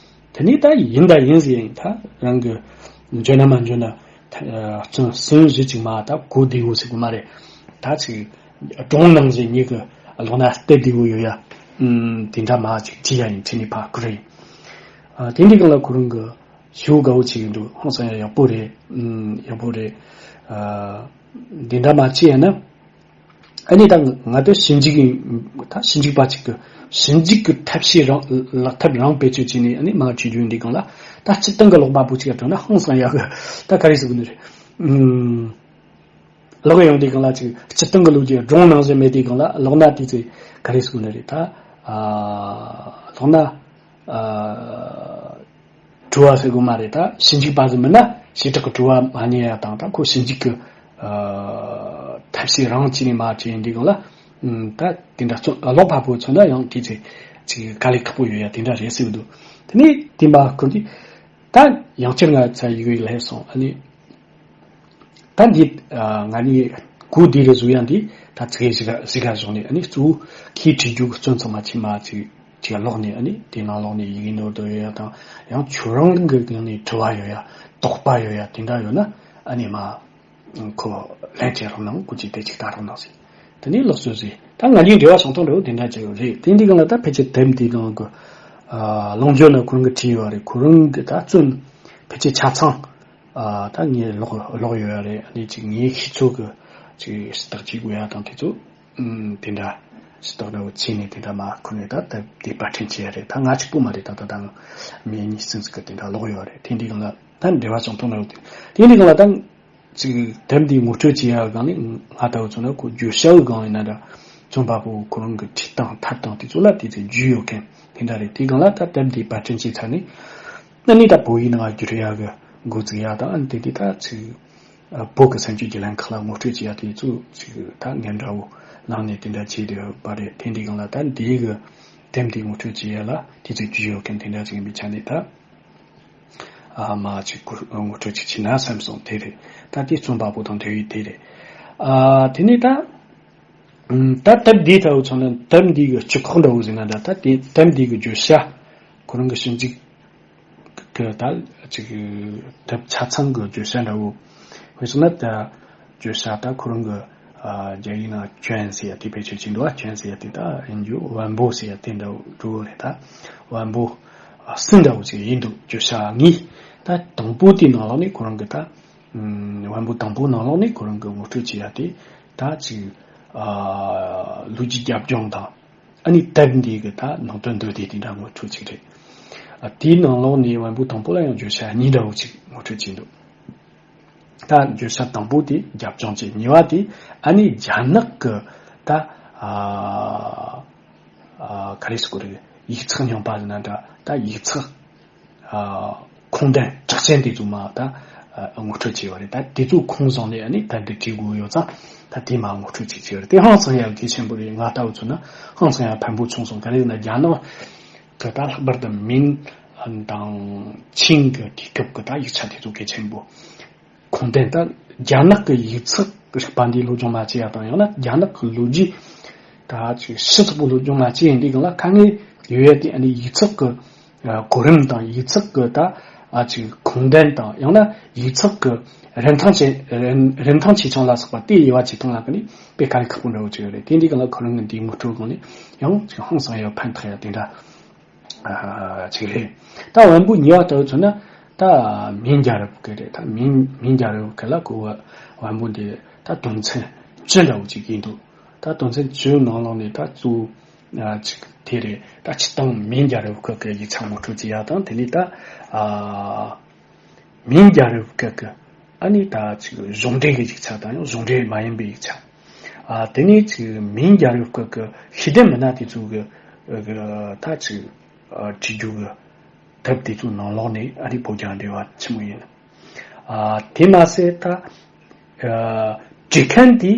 དེ་ནས་ད་ཡིན་ད་ཡིན་ཟེར་ཡིན། ད་རང་གི་འཇོན་ན་མ་འཇོན་ན་ད་བཙོན་སྲིད་བཞི་ཅིག་མ་ད་གོ་བདེ་བོ་ཟེར་གོ་མ་རེད། ད་ཅིག་སྒྲུང་ནང་བཞིན་ཉིད་ཀྱི་ལོག་ན་སྟེ་བདེ་བོ་ཡོད་ཡ། ཨུམ་དེ་འདྲ་མ་ཅིག་བྲིས་ཡ་ཡིན། བྲིས་ནས་ཕར་བསྐུར་ཡིན། ཨ་དེ་འདི་སྒང་ལ་ཁོ་རང་གི་ཞེ་པོ་དགའ་བོ་བྱེད་ཀྱི་འདུག་ཧང་སང་ཡ་ཡག་པོ་རེད། ཨུམ་ཡག་པོ་རེད། ཨ་འདི་འདྲ་མ་བྱས་ཡ་ན། ཨ་ནི་ད་ང་ད་ཞིབ་འཇུག་ཡིན། ད་ཞིབ་འཇུག་པ་ཅིག་གི་ཞིབ་འཇུག་གི་ཐབས་ཤེས་རང་ལག་ཐབས་རང་བེད་སྤྱོད་བྱས་ནས་ཨ་ནི་མ་བྲིས་རྒྱུ་འདི་སྒང་ལ་ད་སྤྱིར་བཏང་གི་ཀློག་པ་པོ་ཅིག་ལ་དྲངས་ན་ཧང་སང་ཡག་གི། ད་ག་རེ་ཟེར་དགོས་ནི་རེད། ཨུམ། ཀློག་ཡོང་དུས་སྒང་ལ་ཅིག་སྤྱིར་བཏང་གི་ལོ་རྒྱུས་སྒྲུང་ནང་བཞིན་མེད་དུས་སྒང་ལ་ཀློག་ན་དེ་ཚེ་ག་རེ་ཟེར་དགོས་ནི་རེད། ད་ཨ་ཀློག་ན་ཨ། དྲི་བ་ཟེར་དགོས་མ་རེད། ད་ཞིབ་འཇུག་པ་ཟིག་མིན་ན་ཞེ་དྲག་གི་དྲི་བ་མ་རྙེད་ཡ་དང་། ད་ཁོ་ཞིབ་འཇུག་གི་ཨ་ཐབས་ཤེས་རང་བྱས་ནས་མ་བྲིས་ཡིན་དུས་སྒང་ལ། ཨུམ་ད་དེ་འདྲ་ཚོ་ཀློག་པ་པོ་མཚོན་ན་ཡང་དེ་ཚེ་ཅིག་དཀའ་ལས་ཁག་པོ་ཡོད་ཡ་དེ་འདྲ་རེད་ཟེར་གི་འདུག་དེ་ནས་དེ་མ་ཁོ་འདི་ད་ཡང་བསྐྱར་ང་ཚ་ཡི་གེ་ལ་ཧེ་སོང་། ཨ་ནི། ད་འདི་ཨ་ང་ནི་གོ་བདེ་རེ་བཟོ་ཡ་འདི་ད་ཚིག་གཞི་ག་གཞི་ག་བཟུང་ནས། ཨ་ནི་གཙོ་བོ་ཁོས་བྲིས་རྒྱུ་གི་བཙོན་ཚང་མ་ཕྱི་མ་ཅིག་ཅིག་ཀློག་ནས། ཨ་ནི་དེ་ནང་ལོགས་ནས་ཡི་གེ་ནོར་དོ་ཡོད་ཡ་དང་། ཡང་ཁྱོད་རང་གི་སྒང་ནས་དྲི་བ་ཡོད་ཡ། དོགས་པ་ཡོད་ཡ་དེ་འདྲ་ཡོད་ན་ཨ་ནི་མ་ཁོ་ལན་བྱེད་རོགས་གནང་། སྐུ་མཁྱེན་དེ་ཅིག་ལྟ་རོགས་གནང་ཟེར། དེ་ནས་ལོག་སོང་ཟེར། ད་ང་འདི་འབྲེལ་བ་བྱུང་སྟངས་འདྲ་བོ་དེ་འདྲ་ཅིག་རེད། དེ་འདི་སྒང་ལ་ད་ཕལ་ཆེར་དེབ་འདི་ནང་གི་ཨ་ལུང་སྦྱོར་ནང་ཁོ་རང་གིས་བྲིས་ཡོད་རེད། ཁོ་རང་གི་ད་བཙོན་ཕལ་ཆེར་ཆ་ཚང་ཨ་ད་ངས་ཀློག་ཀློག་ཡོད་རེད། ཨ་ནི་ཅིག་ངའི་ཤེས་ཚོད་ཀྱི་ཅིག་ཞུ་དག་བྱེད་དགོས་ཡ་དང་དེ་ཚོ་ཨུམ་དེ་འདྲ་ཞུ་དག་འདྲ་བོ་བྱས་ནས་དེ་འདྲ་མ་ཁོ་ནས་ད་དེབ་དེ་པར་སྐྲུན་བྱས་ཡ་རེད། ད་ང་གཅིག་པོ་མ་རེད། ད་ད་ད་མི་གཉིས་གསུམ་ཟིག་གིས་དེ་འདྲ་ཀློག་ཡོད་རེད། དེ་འདི་སྒང་ལ་ད་འབྲེལ་བ་བྱུང་སྟངས་འདྲ་བོ་དེ། དེ་འདི་སྒང་ལ་ད་ཅིག་དེབ་འདི་ངོ་སྤྲོད་བྱེད་ཡ་སྒང་ནས་ང་ལྟ་བུ་ཚོ་ན་ཁོ་བརྗོད་བྱ་བའི་སྒང་ཡིན་ན་འདྲ། རྩོམ་པ་པོ་ཁོ་རང་གི་བྲིས་སྟངས་ཐབས་དང་དེ་ཚོ་ལ་དེ་ཚོ་རྒྱུས་ཡོད་མཁན་དེ་འདྲ་རེད། དེ་སྒང་ལ་ད་དེབ་འདི་པར་སྐྲུན་བྱས་ཚར་ནས་ཨ་ནི་ད་བོད་ཡིག་ནང་བསྒྱུར་ཡ་གི་འགོ་བཙུགས་ཡ་དང་། ཨ་ནི་དེ་འདི་ད་ཅིག་བོད་ཀྱི་སེམས་ཅན་གྱི་ལྷན་ཁག་ལ་ངོ་སྤྲོད་བྱེད་ཡ་དེ་ཚོ་ཅིག་ད་ངན་འདྲ་བོ་བླངས་ནས་དེ་འདྲ་བྱས་བསྡད་ཡོད་པ་རེད། དེ་འདི་སྒང་ལ་ད་འདིའི་གི་དེབ་འདི་ངོ་སྤྲོད་བྱེད་ཡ་ལ་དེ་ཚོ་རྒྱུས་ཡོད་མཁན་དེ་འདྲ་ཅིག་ཡིན་པའི་ཆ་ནས་ད། ཨ་མ་ཅིག་གུ་ངོ་སྤྲོད་ཅིག་བྱས་ན་བསམ་སོང་། དེ་རེད། ད་དེ་རྩོམ་པ་པོ་དང་འབྲེལ་ཡོད་དེ་རེད། ཨ་དེ་ནས་ད་ཨུམ་ད་དེབ་འདི་ལྟ་བུ་ཚོ་ན་དེབ་འདི་གི་སྤྱི་ཁོག་འདྲ་བོ་ཟེར་ན་འདྲ། ད་དེ་དེབ་འདི་གི་བརྗོད་བྱ་ཁོ་རང་གི་ཞིབ་འཇུག་གི་ད་ཅིག་དེབ་ཆ་ཚང་གི་བརྗོད་བྱ་འདྲ་བོ། དཔེར་བྱས་ན་ད་བརྗོད་བྱ་ད་ཁོ་རང་གི་ཨ་རྒྱ་ཡིག་ནང་ཅོན་ཟེར་ཡ་དེ་བེད་སྤྱོད་བྱས་འདུག་ཨ་ཅོན་ཟེར་ཡ་དེ་ད་ཡིན་རྒྱུ་བམ་པོ་ཟེར་ཡ་དེ་འདྲ་བོ་འགྲོ་གི་རེད། ད་བམ་པོ་ཨ་གསུམ་འདྲ་བོ་ཅིག་ཡིན་འདུག་བརྗོད་བྱ་གཉིས། ད་དང་པོ་དེའི་ནང་ལོགས་ནས་ཁོ་རང་གི་ད་ཨུམ་བམ་པོ་དང་པོའི་ནང་ལོགས་ནས་ཁོ་རང་གི་ངོ་སྤྲོད་བྱེད་ཡ་དེ་ད་ཅིག་ཨ་ལོ་རྒྱུས་རྒྱབ་ལྗོངས་དང་། ཨ་ནི་དེབ་འདི་གི་ད་ནང་དོན་མདོར་བསྡུས་དེ་འདྲ་ངོ་སྤྲོད་ཅིག་རེད། ཨ་དེའི་ནང་ལོགས་ནས་བམ་པོ་དང་པོ་ལ་ཡང་བརྗོད་བྱ་གཉིས་འདྲ་བོ་ཅིག་ངོ་སྤྲོད་བྱས་འདུག་ད་བརྗོད་བྱ་དང་པོ་དེ་རྒྱབ་ལྗོངས་ཅིག་གཉིས་པ་དེ་ཨ་ནི་རྒྱ་ནག་གི་ད་ཨ་ཨ་ག་རེ་ཟེར་དགོས་རེད། ཡིག་ཚགས་རྙིང་པ་ཟེར་ན་འདྲ། ད་ཡིག་ཚགས་ཨ་ཁུངས་ལྡན་གྲགས་ཅན་དེ་ཚོ་མར་ད་ཨ་ངོ་སྤྲོད་བྱས་པ་རེད། ད་དེ་ཚོ་ཁུངས་བཟུང་ནས་ཨ་ནི་ད་འདི་བྲིས་དགོས་ཡོད་ཙང་། ད་དེ་མར་ངོ་སྤྲོད་བྱས་བྱས་པ་རེད། དེ་ཧང་སང་ཡང་གལ་ཆེན་པོ་རེད། ང་ལྟ་བུ་ཚོ་ན་ཧང་སང་ཡང་ཕན་པོ་བྱུང་སོང་། ག་རེ་ཟེར་ན་རྒྱ་ནག་གི་ད་ལྷག་པར་དུ་མིང་དང་ཆིང་གི་དུས་སྐབས་ཀྱི་ད་ཡིག་ཆ་དེ་ཚོ་གལ་ཆེན་པོ། ཁུངས་ལྡན། ད་རྒྱ་ནག་གི་ཡིག་ཚགས་རིག་པ་འདི་སློབ་སྦྱོང་མ་བྱས་ཡ་དང་། ཡང་ན་རྒྱ་ནག་གི་ལོ་རྒྱུས་ད་ཅིག་ཞིབ་ཚགས་པོ་སློབ་སྦྱོང་མ་བྱས་ཡིན་དུས་སྒང་ལ་དཀའ་ངལ་ཡོད་ཡ་དེ། ཨ་ནི་ཡིག་ཚགས་ཀྱི་ཨ་གོ་རིམ་དང་། ཡིག་ཚགས་ཀྱི་ད་ཨ་ཅིག་ཁུངས་ལྡན་དང་། ཡང་ན་ཡིག་ཚགས་ཀྱི་རིན་ཐང་ཆེ་རིན་རིན་ཐང་ཆེ་ཆུང་ལ་སོགས་པ་དེ་དབྱེ་བ་ཕྱེ་སྟངས་ལ་ཀ་ནི་དཔེ་དཀའ་ལས་ཁག་པོ་འདྲ་བོ་ཅིག་ཡོད་རེད། དེ་འདི་སྒང་ལ་ཁོ་རང་གི་འདིའི་ངོ་སྤྲོད་སྒང་ནས་ཡང་ཅིག་ཧང་སང་ཡ་ཕན་ཐོགས་ཡ་དེ་འདྲ་ཨ་ཅིག་རེད། ད་བན་པོ་གཉིས་པ་ལྟ་བུ་མཚོན་ན། ད་མིང་རྒྱལ་རབས་ཀྱི་རེད། ད་མིང་མིང་རྒྱལ་རབས་ཀྱི་ལ་གོ་བ་བན་པོ་འདི་ད་དོན་ཚན་བཅུ་འདྲ་བོ་ཅིག་ཡིན་འདུག། ད་དོན་ཚན་བཅུའི་ནང་ལོགས་ནས་ད་གཙོ་བོ་ཨ་ཅིག་དེ་རེད། ད་སྤྱིར་བཏང་མིང་རྒྱལ་རབས་ཀྱི་ཡིག་ཆ་ངོ་སྤྲོད་བྱེད་ཡ་དང་། དེ་ནས་ད་ཨ་མིང་རྒྱལ་རབས་ཀྱི་ཨ་ནི་ད་ཅིག་གཞུང་འབྲེལ་གྱི་ཡིག་ཆ་དང་ཡང་གཞུང་འབྲེལ་མ་ཡིན་པའི་ཡིག་ཆ། ཨ་དེ་ནས་ཅིག་མིང་རྒྱལ་རབས་ཀྱི་ཤེས་ལྡན་མི་སྣ་དེ་ཚོ་གི་ཨ་ད་ཅིག་ཨ་བྲིས་རྒྱུ་གི་དེབ་དེ་ཚོའི་ནང་ལོགས་ནས་ཨ་ནི་བོད་རྒྱ་འབྲེལ་བ་ཆེན་མོ་ཡིན། ཨ་དེ་མ་ཟད་ད་ཨ་བྲིས་མཁན་དེ་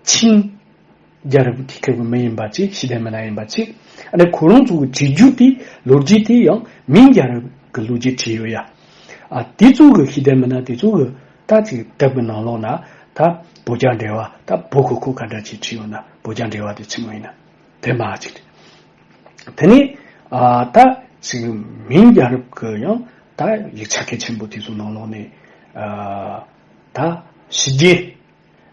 ཆིང་རྒྱལ་རབས་དུས་སྐབས་ཀྱི་མི་ཡིན་པ་ཅིག། ཤེས་ལྡན་མི་སྣ་ཡིན་པ་ཅིག། ཨ་ནི་ཁོ་རང་ཚོ་གི་བྲིས་རྒྱུ་དེ་ལོ་རྒྱུས་དེ་ཡང་མིང་རྒྱལ་རབས་ཀྱི་ལོ་རྒྱུས་བྲིས་ཡོད་ཡ། ཨ་དེ་ཚོ་གི་ཤེས་ལྡན་མི་སྣ་དེ་ཚོ་གི་ད་ཅིག་དེབ་ཀྱི་ནང་ལོགས་ན་ད་བོད་རྒྱ་འབྲེལ་བ། ད་བོད་ཁོ་ཁོ་ག་འདྲ་ཅིག་བྲིས་ཡོད་ན། བོད་རྒྱ་འབྲེལ་བ་དེ་ཆི་མོ་ཡིན་ན། དེ་མ་ཅིག་རེད། དེ་ནས་ཨ་ད་ཅིག་མིང་རྒྱལ་རབས་ཀྱི་ཡང་ད་ཡིག་ཆ་གལ་ཆེན་པོ་དེ་ཚོ་ནང་ལོགས་ནས་ཨ་ད་ཕྱི་རྒྱལ་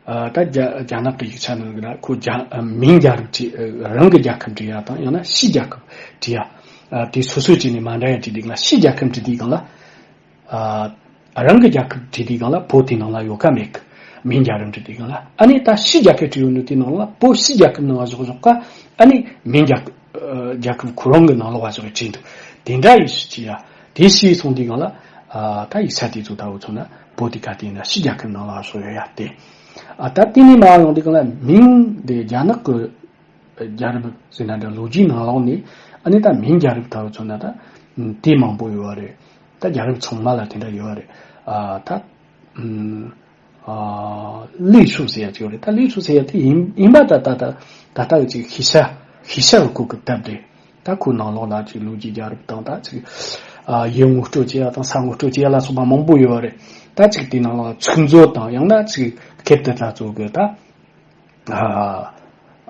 ཨ་ད་རྒྱ་རྒྱ་ནག་གི་ཡིག་ཆ་ནང་གི་ན་ཁོ་རྒྱ་ཨ་མིང་རྒྱལ་རབས་བྲིས། ཨ་རང་གི་རྒྱལ་ཁབ་བྲིས་ཡ་དང་། ཡང་ན་ཕྱིའི་རྒྱལ་ཁབ་བྲིས་ཡ། ཨ་དེ་སོ་སོའི་ཅིག་ནས་མ་འདྲ་ཡ་བྲིས་དུས་སྒང་ལ། ཕྱིའི་རྒྱལ་ཁབ་བྲིས་དུས་སྒང་ལ། ཨ་རང་གི་རྒྱལ་ཁབ་བྲིས་དུས་སྒང་ལ་བོད་དེ་ནང་ལ་ཡོད་ཀ་མེད་ཀ། མིང་རྒྱལ་རབས་བྲིས་དུས་སྒང་ལ། ཨ་ནི་ད་ཕྱིའི་རྒྱལ་ཁབ་བྲིས་ཡོད་ནོ་དེ་ནང་ལ་བོད་ཕྱིའི་རྒྱལ་ཁབ་ནང་ལ་བཞག་བཞག་ག། ཨ་ནི་མིང་རྒྱལ་ཨ་རྒྱལ་ཁབ་ཁོ་རང་གི་ནང་ལོགས་ལ་བཞག་བྲིས་འདུག། དེ་འདྲ་ཡི་ཤུ་ཅི་ཡ། དེ་ཤི་སོང་དུས་སྒང་ལ་ཨ་ད་ཡིག་ཆ་དེ་ཚོ་ལྟ་བུ་མཚོན་ན་བོད་དེ་ག་དེ་ཡིན་ན་ཕྱིའི་རྒྱལ་ཁབ་ནང་ལ་བཞག་ཡོད་ཡ་དེ། ཨ་ད་དེ་ནས་མར་ཡོང་དུས་སྒང་ལ་མིང་དེ་རྒྱ་ནག་གི་རྒྱལ་རབས་ཟེར་ན་འདྲ། ལོ་རྒྱུས་ནང་ལོགས་ནས་ཨ་ནི་ད་མིང་རྒྱལ་རབས་ལྟ་བུ་མཚོན་ན་ད་དེ་མང་པོ་ཡོད་པ་རེད། ད་རྒྱལ་རབས་ཚང་མ་ལ་དེ་འདྲ་ཡོད་པ་རེད། ཨ་ད་ཨ་历史ཟེར་ཡ་ཅིག་ཡོད་རེད། ད་历史ཟེར་ཡ་དེ་ཡིན་ཡིན་པ་ད་ད་ད་ད་ལྟ་གི་ཅིག་ཤེས་བྱ་ཤེས་བྱ་གི་སྐོར་གྱི་དེབ་རེད། ད་ཁོའི་ནང་ལོགས་ལ་ཅིག་ལོ་རྒྱུས་རྒྱལ་རབས་དང་། ད་ཅིག་ཨ་ཡུལ་ངོ་སྤྲོད་བྱེད་ཡ་དང་ས་ངོ་སྤྲོད་བྱེད་ཡ་ལ་སོགས་པ་མང་པོ་ཡོད་པ་རེད། ད་ཅིག་དེའི་ནང་ལ་ཚིག་མཛོད་དང་། ཡང་ན་ཅིག་སྐད་དེབ་ལ་ཚོ་གི་ད་ཨ་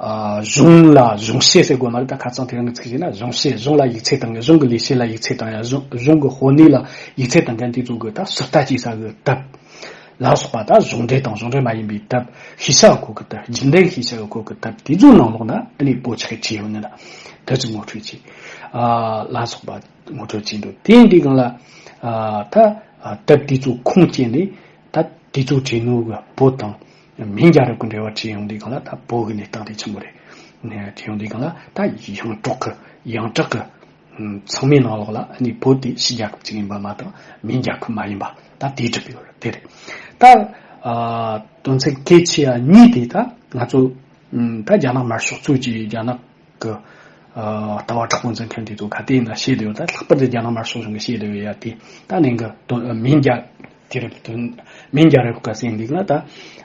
ཨ་གཞུང་ལ་གཞུང་བཤད་ཟེར་དགོས་མ་རེད། ད་ཁ་སང་དེ་རིང་གི་ཚིག་བྱས་ན་གཞུང་བཤད། གཞུང་ལ་ཡིག་ཚད་བཏང་མཁན། གཞུང་གི་ལས་བྱེད་ལ་ཡིག་ཚད་བཏང་ཡ། གཞུང་གཞུང་གི་དཔོན་གནས་ལ་ཡིག་ཚད་བཏང་མཁན་དེ་ཚོ་གི་ད་ཟུར་ལྟ་བྱེད་ས་གི་དེབ་ལ་སོགས་པ། ད་གཞུང་འབྲེལ་དང་གཞུང་འབྲེལ་མ་ཡིན་པའི་དེབ། ཤེས་བྱ་གི་སྐོར་གི་དེབ། རྒྱུན་ལྡན་ཤེས་བྱ་གི་སྐོར་གི་དེབ། དེ་ཚོའི་ནང་ལོགས་ན་ཨ་ནི་བོད་ཆགས་བྲིས་ཡོད་ནི་ལ་དེ་ཚོ་ངོ་སྤྲོད་བྱེད་ཨ་ལ་སོགས་པ་ངོ་སྤྲོད་བྱེད་འདུག། དེ་འདི་སྒང་ལ་ཨ་ད་ཨ་དེབ་དེ་ཚོ་ཁུངས་སྐྱེལ་ནས། ད་དེ་ཚོ་བྲིས་ནོ་གི་བོད་དང་མིང་རྒྱལ་རབས་ཀྱི་འབྲེལ་བ་བྲིས་ཡོང་དུས་སྒང་ལ་ད་བོད་ཀྱི་གནས་སྟངས་དེ་ཆི་མོ་རེད། ནས་བྲིས་ཡོང་དུས་སྒང་ལ་ད་ཡོངས་གྲགས་ཀྱི་ཡོངས་གྲགས་ཀྱི་ཚང་མའི་ནང་ལོགས་ལ་ཨ་ནི་བོད་དེ་ཕྱི་རྒྱལ་ཁབ་ཅིག་ཡིན་པ་མ་གཏོགས་མིང་རྒྱལ་ཁབ་མ་ཡིན་པ་ད་དེ་གྲུབ་ཡོད་རེད། དེ་རེད། ད་ཨ་དོན་ཚན་གལ་ཆེ་བ་གཉིས་དེ་ད་ང་ཚོ་ཨ་ད་རྒྱ་ནག་དམར་ཤོག་ཚོས་ཀྱིས་རྒྱ་ནག་གི་ཨ་ལྟ་བ་དྲག་པོ་འཛིན་མཁན་དེ་ཚོ་ག་དེ་ཡིན་ན་བཤད་བསྡད་ཡོད། ད་ལྷག་པར་དུ་རྒྱ་ནག་དམར་ཤོག་གཞུང་གིས་བཤད་བསྡད་ཡོད་ཡ་དེ། ད་ནི་གི་དོན་མིང་རྒྱལ་དེ་རེད། དོན་མིང་རྒྱལ་རབས་སྐབས་ཟེར་འདུག་ན་ད་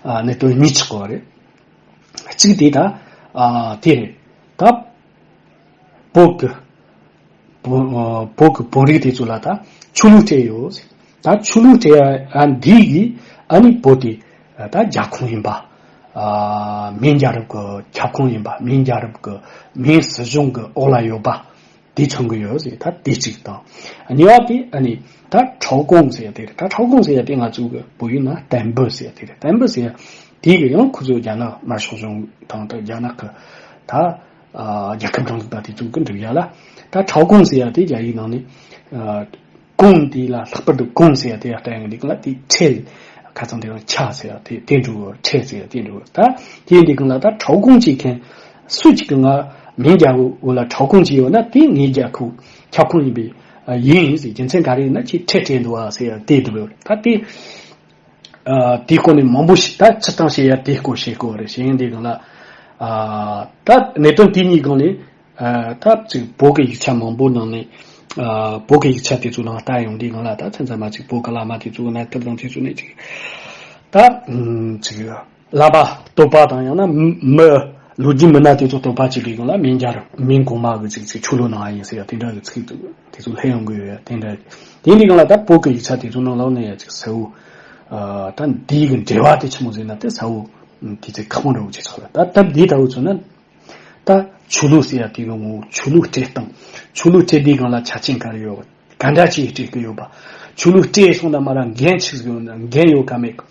ཨ་གནད་དོན་གཉིས་ཆགས་པ་རེད། གཅིག་དེ་ད་ཨ་དེ་རེད། ད་བོད་ཀྱི་བོད་ཨ་བོད་ཀྱི་བོད་རིགས་དེ་ཚོ་ལ་ད་ཆོས་ལུགས་སྤྲད་ཡོད། ད་ཆོས་ལུགས་སྤྲད་ཡ་འདི་གིས་ཨ་ནི་བོད་དེ་ད་རྒྱལ་ཁོངས་ཡིན་པ། ཨ་མིང་རྒྱལ་རབས་ཀྱི་ཁྱབ་ཁོངས་ཡིན་པ། མིང་རྒྱལ་རབས་ཀྱི་མིང་སྲིད་གཞུང་གི་འོག་ལ་ཡོད་པ་དེ་མཚོན་གྱི་ཡོད་ཟེར། ད་དེ་གཅིག་དང་། གཉིས་པ་དེ་ཨ་ནི་ད་朝贡ཟེར་ཡ་དེ་རེད། ད་朝贡ཟེར་ཡ་དེ་ང་ཚོ་གི་བོད་ཡིག་ནང་དམ་བུ་ཟེར་ཡ་དེ་རེད། དམ་བུ་ཟེར་ཡ་དེ་གི་ཡང་ཁོ་ཚོ་རྒྱ་ནག་དམར་ཤོག་གཞུང་དང་ད་རྒྱ་ནག་གི་ད་ཨ་རྒྱལ་ཁབ་རིང་ལུགས་པ་དེ་ཚོ་གི་འབྲི་ཡ་ལ། ད་朝贡ཟེར་ཡ་དེ་རྒྱ་ཡིག་ནང་ནས་ཨ་གུང་དེ་ལ་ལྷག་པར་དུ་གུང་ཟེར་ཡ་དེ་ཡ་ལྟ་ཡ་འདི་གང་ལ་དེ་ཁྲལ། ཁ་ཚང་དེ་རང་ཆ་ཟེར་ཡ་དེ་དེ་འགྲོ་གི། ཁྲལ་ཟེར་ཡ་དེ་འགྲོ་གི། ད་དེ་འདི་གང་ལ་ད་朝贡ཅིག་མཁན་སུ་གཅིག་གི་ང་མིང་རྒྱལ་པོ་ལ་朝贡ཅིག་ཡོད་ན་དེ་ངའི་རྒྱལ་ཁབ་ཁྱབ་ཁོངས་ཡིན་པའི་ཡིན་ཟེར། རྒྱུ་མཚན་ག་རེ་ཡིན་ན་ཁྱེད་ཁྲལ་སྤྲད་འདུག་ཨ་ཟེར་ཡ་དེ་འགྲོ་གི། ད་དེ་ཨ་དེའི་སྐོར་ནས་མང་པོ་ཞིག་ད་སྤྱིར་བཏང་བཤད་ཡ་དེའི་སྐོར་བཤད་དགོས་རེད། བཤད་ཡིན་དེ་གང་ལ་ཨ་ད་གནད་དོན་དེ་གཉིས་སྒང་ནས། ཨ་ད་ཅིག་བོད་ཀྱི་ཡིག་ཆ་མང་པོ་ནང་ནས་ཨ་བོད་ཀྱི་ཡིག་ཆ་དེ་ཚོ་ནང་ལྟ་ཡོང་དུས་སྒང་ལ། ད་མཚན་ཚང་མ་ཅིག་བོད་ཀྱི་བླ་མ་དེ་ཚོ་གི་གནས་ཐབས་དང་དེ་ཚོ་ནས་ཅིག་ད་ཅིག་བསླབ་པ་བསྟོད་པ་དང་། ཡང་ན་མི་ལོ་རྒྱུས་མི་སྣ་དེ་ཚོ་བསྟོད་པ་བྱེད་དུས་སྒང་ལ་མིང་རྒྱལ་རབས། མིང་གོང་མ་གི་ཅིག་ཅིག་ཆོས་ལུགས་ནང་ཡིན་ཟེར་ཡ་དེ་འདྲ་གི་ཚིག་དེ་ཚོ་སླེབས་ཡོང་གི་ཡོད་ཡ། དེ་འདྲ་དེ་འདི་སྒང་ལ་ད་བོད་ཀྱི་ཡིག་ཆ་དེ་ཚོ་ནང་ལོགས་ནས་ཡ་ཅིག་གསལ་བོ། ཨ་ད་འདི་གི་འགྲེལ་བ་དེ་ཆི་མོ་ཟེར་ན། དེ་གསལ་བོ་དེ་ཚོ་ཁག་པོ་འདྲ་བོ་ཅིག་ཆགས་ཡོད། ད་སྟབས་བདེ་ལྟ་བུ་བྱུང་ན། ད་ཆོས་ལུགས་ཟེར་ཡ་དེ་གི་ངོ་བོ། ཆོས་ལུགས་སྤྲད་སྟངས། ཆོས་ལུགས་སྤྲད་དུས་སྒང་ལ་ཆ་རྐྱེན་ག་རེ་ཡོད་པ། ག་འདྲ་ཅིག་སྤྲད་ཀྱི་ཡོད་པ། ཆོས་ལུགས་སྤྲད་སོང་ན་མ་ར་འགན་ཆི་ཟིག་ཡོད་ན། འགན་ཡོད་ག་མེད་ག་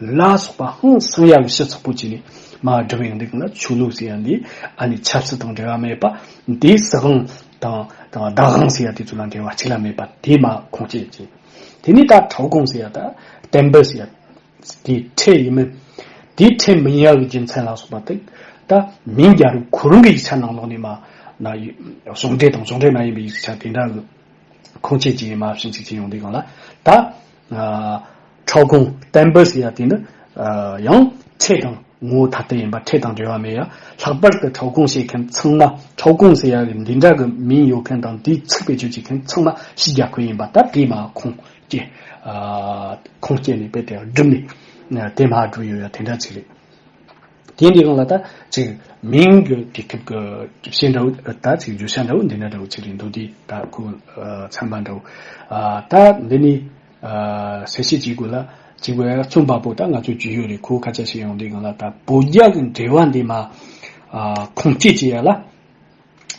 ལ་སོགས་པ་ཧང་སང་ཡ་གི་ཞིབ་ཚགས་པོ་བྱས་ནས་མར་བསྒྲུབས་ཡོང་དུས་སྒང་ལ། ཆོས་ལུགས་ཟེར་ཡ་འདི་ཨ་ནི་ཆབ་སྲིད་དང་འབྲེལ་བ་མེད་པ། འདི་སྲིད་དབང་དང་དང་བདག་དབང་ཟེར་ཡ་དེ་ཚོ་ལ་འབྲེལ་བ་གཅིག་ལ་མེད་པ། དེ་མར་ཁུངས་སྐྱེལ་བྱས། དེ་ནས་ད་ཁྲའོ་ཀོང་ཟེར་ཡ། ད་བསྟན་པ་ཟེར་ཡ། དེ་ཁྲལ་ཡིན་མིན། དེ་ཁྲལ་མི་ཡིན་ཡ་གི་རྒྱུ་མཚན་ལ་སོགས་པ་དེ་ད་མིང་རྒྱལ་རབས་ཁོ་རང་གི་ཡིག་ཆ་ནང་ལོགས་ནས་མར་ན་ཡོད། གཞུང་འབྲེལ་དང་གཞུང་འབྲེལ་མ་ཡིན་པའི་ཡིག་ཆ་དེ་འདྲ་གི་ཁུངས་སྐྱེལ་གྱིས་མར་ཞིབ་འཇུག་བྱས་ཡོང་དུས་སྒང་ལ། ད་ཨ་ཁྲའོ་ཀོང་བསྟན་པ་ཟེར་ཡ་དེ་ནི་ཨ་ཡང་ཁྲལ་དང་ངོ་བོ་ཐ་དད་ཡིན་པ། ཁྲལ་དང་འབྲེལ་བ་མེད་ཡ། ལྷག་པར་དུ་ཁྲའོ་ཀོང་བཤད་མཁན་ཚང་མ། ཁྲའོ་ཀོང་ཟེར་ཡ་གི་འདི་འདྲ་གི་མིང་ཡོད་མཁན་དང་དེའི་ཚིག་བེད་སྤྱོད་བྱེད་མཁན་ཚང་མ་ཕྱིའི་རྒྱལ་ཁབ་ཡིན་པ། ད་དེ་མར་ཁུངས་སྐྱེལ། ཨ་ཁུངས་སྐྱེལ་ནས་དཔེ་དེ་བསྒྲུབས་ནས་དེ་མར་བསྒྲུབས་ཡོད་ཡ་དེ་འདྲ་ཅིག་རེད། དེ་འདི་སྒང་ལ་ད་ཅིག་མིང་གི་དུས་སྐབས་ཀྱི་བཤད་འདྲ་བོ། ད་ཅིག་བརྗོད་བྱ་འདྲ་བོ་འདི་འདྲ་འདྲ་བོ་ཅིག་རེད་འདུག། དེ་ད་ཁོ་ཚན་པ་འདྲ་བོ། ཨ་ད་འདི་ནི་ཨ་གསལ་བཤད་བྱེད་དགོས་ལ། གཅིག་པ་རྩོམ་པ་པོ་ད་ང་ཚོ་བརྗོད་ཡོད་རེད། ཁོ་སྐད་ཆ་བཤད་ཡོང་དུས་སྒང་ལ། ད་བོད་རྒྱ་གི་འབྲེལ་བ་འདི་མར་ཨ་ཁུངས་སྐྱེལ་བྱེད་ཡ་ལ།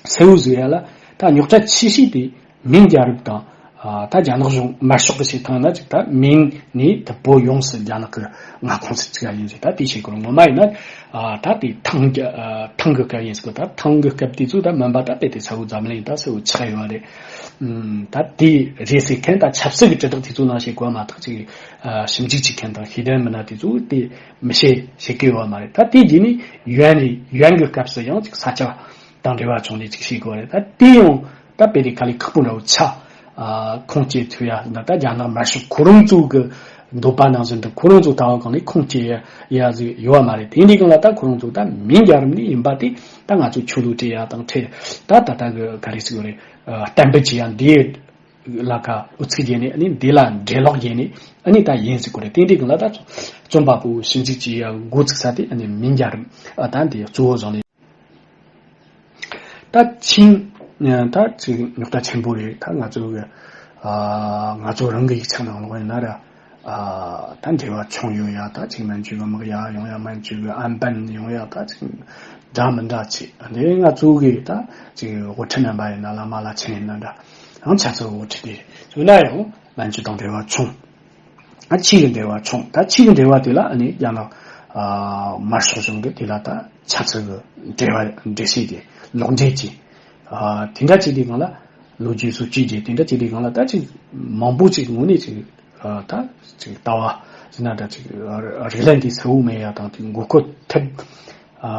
གསལ་བོ་བཟོ་ཡ་ལ། ད་རྙོག་དྲ་ཆེ་ཤོས་དེ་མིང་རྒྱལ་རབས་དང་། ཨ་ད་རྒྱ་ནག་གཞུང་དམར་ཤོག་གི་བྱེད་སྟངས་ན་ཅིག་ད་མིང་ནས་ད་བོད་ཡོངས་སུ་རྒྱ་ནག་གི་མངའ་ཁོངས་སུ་བཅུག་ཡ་ཡིན་ཟེར། ད་དེ་བྱེད་དགོས་རེད། ངོ་མ་ཡིན་ན་ཨ་ད་དེ་ཐང་རྒྱ་ཨ་ཐང་གི་སྐབས་ཡིན་ཟེར་གོ། ད་ཐང་གི་སྐབས་དེ་ཚོ་ད་མིན་པ་ད་དཔེ་དེ་གསལ་བོ་འཛམ་གླིང་ད་གསལ་བོ་ཆགས་ཡོད་རེད། ཨུམ་ད་དེ་རེད་ཟེར་མཁན། ད་ཆབ་སྲིད་ཀྱི་དྲིལ་བསྒྲགས་དེ་ཚོ་ནང་བྱེད་དགོས་མ་གཏོགས། ཅིག་ཨ་ཞིབ་འཇུག་བྱེད་མཁན་དང་ཤེས་ལྡན་མི་སྣ་དེ་ཚོ་དེ་མི་བྱེད་བྱེད་ཀྱི་ཡོད་མ་རེད། ད་དེ་རྗེས་ནས་ཡོན་རེད། ཡོན་གྱི་སྐབས་སུ་ཡང་ཅིག་ས་ཆ་དང་འབྲེལ་བ་བྱུང་ནས་ཅིག་བྱེད་དགོས་རེད། ད་དེ་ཡང་ད་དཔེ་དེ་དཀའ་ལས་ཁག་པོ་འདྲ་བོ་ཆགས། ཨ་ཁུངས་སྐྱེལ་ཐུབ་ཡ་ཟེར་ན། ད་རྒྱ་ནག་དམར་ཤོག་ཁོ་རང་ཚོ་གི་འདོད་པ་ནང་བཞིན་དུ་ཁོ་རང་ཚོ་ལྟ་བ་སྒང་ནས་ཁུངས་སྐྱེལ་ཡ་ཟིག་ཡོད་པ་མ་རེད། དེ་འདི་སྒང་ལ་ད་ཁོ་རང་ཚོ་ད་མིང་རྒྱལ་རབས་ནས་ཡིན་པ་དེ། ད་ང་ཚོ་ཆོས་ལུགས་སྤྲད་ཡ་དང་ཁྲལ། ད་ད་ལྟ་གི་ག་རེ་ཟེར་དགོས་རེད། ཨ་བསྟན་པ་བྱེད་ཡ་འདི་ལ་ཁ་ཨུ་ཚུགས་བྱས་ནས། ཨ་ནི་འདི་ལ་འགྲེལ་ལོག་བྱས་ནས། ཨ་ནི་ད་ཡིན་ཟེར་དགོས་རེད། དེ་འདི་སྒང་ལ་ད་རྩོམ་པ་པོ་ཞིབ་འཇུག་བྱེད་ཡ་འགོ་ཚུགས་ས་དེ། ཨ་ནི་མིང་རྒྱལ་རབས། ཨ་ད་འདི་གཙོ་བོ་བཟུང་ནས། ད་ཆིང་། ད་ཅིག་རྙོག་དྲ་ཆེན་པོ་རེད། ད་ང་ཚོ་གི་ཨ་ང་ཚོ་རང་གི་ཡིག་ཆ་ནང་ལོགས་ཡིན་ན་ར། ཨ་ད་འབྲེལ་བ་བྱུང་ཡོད་ཡ། ད་ཅིག་མན་ཇུ་གི་དམག་ཡར་ཡོང་ཡ། མན་ཇུ་གི་ཨན་པན་ཡོང་ཡ། ད་ཅིག་འདྲ་མི་འདྲ་ཅིག་འདི་ང་ཚོ་གི་ད་ཅིག་དབུ་ཁྲིད་རྣམ་པ་ཡིན་ན། བླ་མ་བླ་ཆེན་ཡིན་ན་འདྲ། ཡང་ཆབ་སྲིད་དབུ་ཁྲིད་དེ་ཚོ་ན་ཡང་མན་ཇུ་དང་འབྲེལ་བ་བྱུང་། ཨ་ཆིང་གི་འབྲེལ་བ་བྱུང་། ད་ཆིང་གི་འབྲེལ་བ་དེ་ལ་ཨ་ནི་རྒྱ་ནག་ཨ་དམར་ཤོག་གཞུང་གི་དེ་ལ་ད་ཆབ་སྲིད་གི་འབྲེལ་བ་འབྲེལ་བཤད་དེ་ལོག་འབྲེལ་གྱིས། ཨ་དེ་འདྲ་བྱས་དུས་སྒང་ལ་ལོ་རྒྱུས་སོགས་བྱས་རྗེས། དེ་འདྲ་བྱས་དུས་སྒང་ལ་ད་ཅིག་མང་པོ་ཅིག་དངོས་གནས་ཅིག་ཨ་ད་ཅིག་ལྟ་བ་ཟེར་ན་འདྲ། ཅིག་རིགས་ལམ་དེ་གསལ་བོ་མེད་ཡ་དང་། དེ་མགོ་སྐོར་ཐེབས་ཨ་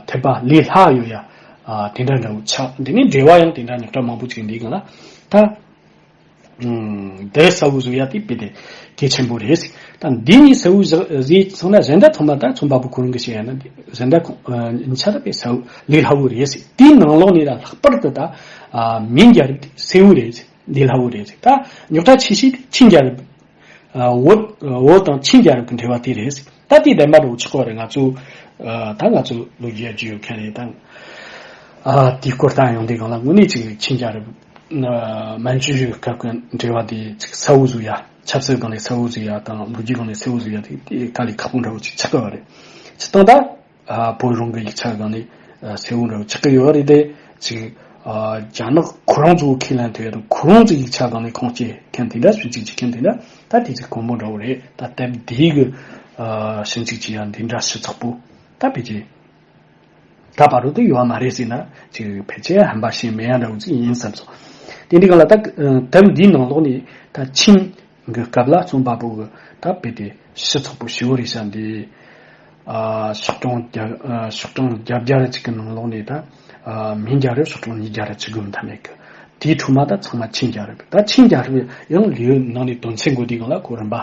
ཐེབས་པ་ལས་སླ་ཡོད་ཡ། ཨ་དེ་འདྲ་འདྲ་བོ་ཆགས། འདི་ནས་འབྲེལ་བ་ཡང་དེ་འདྲ་རྙོག་དྲ་མང་པོ་ཅིག་འདུས་སྒང་ལ་ད། ཨུམ། འདི་གསལ་བོ་བཟོ་ཡ་དེ་དཔེ་དེ་གལ་ཆེན་པོ་རེད། ད་འདི་གཉིས་གསལ་བོ་བཟོ་བཟོས་སོང་ན། གཞན་དག་ཚང་མ་ད་རྩོམ་པ་པོ་ཁོ་རང་གི་བཤད་ཡ་ན། འདི་གཞན་དག་ཁོ་ཨ་གཉིས་ཆ་ད་དཔེ་གསལ་བོ་ལས་སླ་བོ་རེད། དེའི་ནང་ལོགས་ནས་ད་ལྷག་པར་དུ་ད་ཨ་མིང་རྒྱལ་རབས་དེ་གསལ་བོ་རེད། ལས་སླ་བོ་རེད། ད་རྙོག་དྲ་ཆེ་ཤོས་དེ་ཆིང་རྒྱལ་རབས། ཨ་བོད་བོད་དང་ཆིང་རྒྱལ་རབས་ཀྱི་འབྲེལ་བ་དེ་རེད། ད་དེ་བདེན་པ་འདྲ་བོ་ཆགས་ཀྱི་ཡོད་རེད། ང་ཚོ་ཨ་ད་ང་ཚོ་ལོ་རྒྱུས་ཡ་རྒྱུས་ཡོད་མཁན་རེད། ད་ཨ་དེའི་སྐོར་ལྟ་ཡོང་དུས་སྒང་ལ་དངོས་གནས་ཅིག་ཆིང་རྒྱལ་རབས་ཨ་མན་ཇུ་ཡི་སྐབས་ཀྱི་འབྲེལ་བ་དེ་ཅིག་གསལ་བོ་བཟོ་ཡ། ཆབ་སྲིད་སྒང་ནས་གསལ་བོ་བཟོ་ཡ་དང་། ལོ་རྒྱུས་སྒང་ནས་གསལ་བོ་བཟོ་ཡ་དེ་དེ་དཀའ་ལས་ཁག་པོ་འདྲ་བོ་ཅིག་ཆགས་ཀྱི་ཡོད་རེད། སྤྱིར་བཏང་ད། ཨ་བོད་རང་གི་ཡིག་ཆ་སྒང་ནས་ཨ་གསལ་བོ་འདྲ་བོ་ཆགས་ཀྱི་ཡོད་རེད་དེ། ཅིག་ཨ་རྒྱ་ནག་ཁོ་རང་ཚོ་ཁས་ལེན་ཐུབ་ཡ་དང་། ཁོ་རང་ཚོའི་ཡིག་ཆ་སྒང་ནས་ཁུངས་སྐྱེལ་མཁན་དེ་འདྲ། ཞིབ་འཇུག་བྱེད་མཁན་དེ་འདྲ། ད་དེ་ཚོ་དཀོན་པོ་འདྲ་བོ་རེད། ད་སྟབས་བདེ་གི་ཨ་ཞིབ་འཇུག་བྱེད་ཡ་འདི་འདྲ་ཞིབ་ཚགས་པོ་ད་ཕལ་ཆེར་ད་བར་དུ་ཡོད་མ་རེད་ཟེར་ན་ཅིག་ཕལ་ཆེར་ཧམ་པ་བཤད་མེད་ཡ་འདྲ་བོ་ཅིག་ཡིན་བསམ་སོང་། དེ་འདི་སྒང་ལ་ད་ཨ་དེབ་འདིའི་ནང་ལོགས་ནས་ད་ཆིང་གི་སྐབས་ལ་རྩོམ་པ་པོ་གི་ད་དཔེ་དེ་ཞིབ་ཚགས་པོ་ཞེ་པོ་རེད་ཤག་འདི། ཨ་ཤོག་གྲངས་བརྒྱ་ཨ་ཤོག་གྲངས་བརྒྱད་ཅུ་གྱ་གཅིག་གི་ནང་ལོགས་ནས་ད་ཨ་མིང་རྒྱལ་རབས་ཤོག་གྲངས་ཉིས་བརྒྱ་ར་བཅུ་དགུ་མཐའ་མེད་གི། དེའི་འཕྲོ་མ་ད་ཚང་མ་ཆིང་རྒྱལ་རབས། ད་ཆིང་རྒྱལ་རབས་ཡང་ལེའུ་ནང་ནས་དོན་ཚན་འགོད་དུས་སྒང་ལ་ཁོ་རིམ་པ་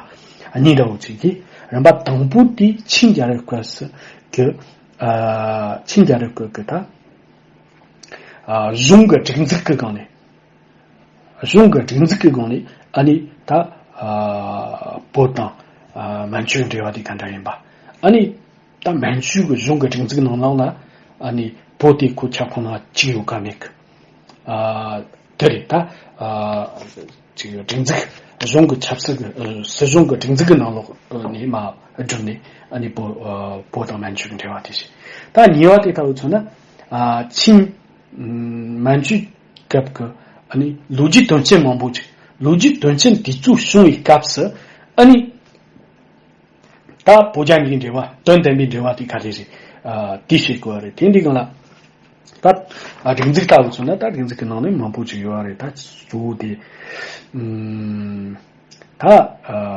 གཉིས་འདྲ་བོ་ཅིག་གི། རིམ་པ་དང་པོ་དེ་ཆིང་རྒྱལ་རབས་སྐབས་སུ་གི། ཨ་ཆིང་རྒྱལ་རབས་སྐབས་ཀྱི་ད་ གཞུང་གི་སྒྲིག་འཛུགས་ཀྱི་སྒང་ནས། གཞུང་གི་སྒྲིག་འཛུགས་ཀྱི་སྒང་ནས་ཨ་ནི་ད་བོད་དང་མན་ཇུའི་འབྲེལ་བ་དེ་ག་འདྲ་ཡིན་པ། ཨ་ནི་ད་མན་ཇུའི་གི་གཞུང་གི་སྒྲིག་འཛུགས་ནང་ལོགས་ན་ཨ་ནི་བོད་དེ་ཁོ་ཁྱབ་ཁོངས་ནང་བཅུག་ཡོད་ག་མེད་གི། དེ་རེད་ད། ཅིག་སྒྲིག་འཛུགས་གཞུང་གི་ཆབ་སྲིད་ཀྱི་སྲིད་གཞུང་གི་སྒྲིག་འཛུགས་ཀྱི་ནང་ལོགས་ནས་མ་བསྒྲུབས་ནས་ཨ་ནི་བོད་བོད་དང་མན་ཇུ་གི་འབྲེལ་བ་དེ་བྱས། ད་གཉིས་པ་དེ་ལྟ་བུ་མཚོན་ན་ཆིན་མན་ཇུ་སྐབས་ཀྱི་ཨ་ནི་ལོ་རྒྱུས་དོན་རྐྱེན་མང་པོ་ཅིག་ལོ་རྒྱུས་དོན་རྐྱེན་དེ་ཚོ་བྱུང་བའི་སྐབས་སུ་ཨ་ནི། ད་བོད་རྒྱ་གཉིས་ཀྱི་འབྲེལ་བ་དོན་ལྡན་པའི་འབྲེལ་བ་དེ་ག་རེ་རེད། དེ་བཤད་དགོས་པ་རེད། དེ་འདི་གང་ལ་ད་སྒྲིག་འཛུགས་ལྟ་བུ་མཚོན་ན་ད་སྒྲིག་འཛུགས་ཀྱི་ནང་ནས་མང་པོ་ཅིག་ཡོད་པ་རེད། ད་གཙོ་བོ་དེ་ད་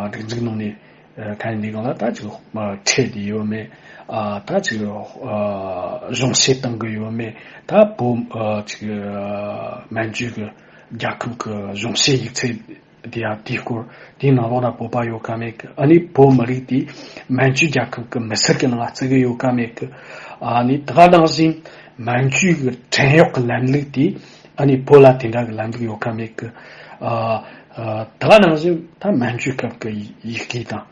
སྒྲིག་འཛུགས་ནང་ནས་ག་ཡིན་འདི་གང་ལ་ད་ཅིག་ཁྲལ་དེ་ཡོད་མེད། ད་ཅིག་གཞུང་བཞེས་གཏང་གི་ཡོད་མེད། ད་བོད་ཅིག་མན་ཇུ་གི་རྒྱལ་ཁབ་ཀྱི་གཞུང་བཞེས་ཡིག་ཚད། དེ་ཡང་དེའི་སྐོར་དེའི་ནང་ལོགས་ན་བོད་པ་ཡོད་ག་མེད་གི། ཨ་ནི་བོད་མི་རིགས་དེ་མན་ཇུ་རྒྱལ་ཁབ་ཀྱི་མི་སེར་གྱི་ནང་ལ་བརྩི་གི་ཡོད་ག་མེད་གི། ཨ་ནི་ད་ག་ནང་བཞིན་མན་ཇུ་གི་བྲན་གཡོག་གི་ལམ་ལུགས་དེ་ཨ་ནི་བོད་ལ་དེ་འདྲ་གི་ལམ་ལུགས་ཡོད་ག་མེད་གི། ཨ་ཨ་ད་ག་ནང་བཞིན་ད་མན་ཇུ་སྐབས་ཀྱི་ཡི་གེ་དང་།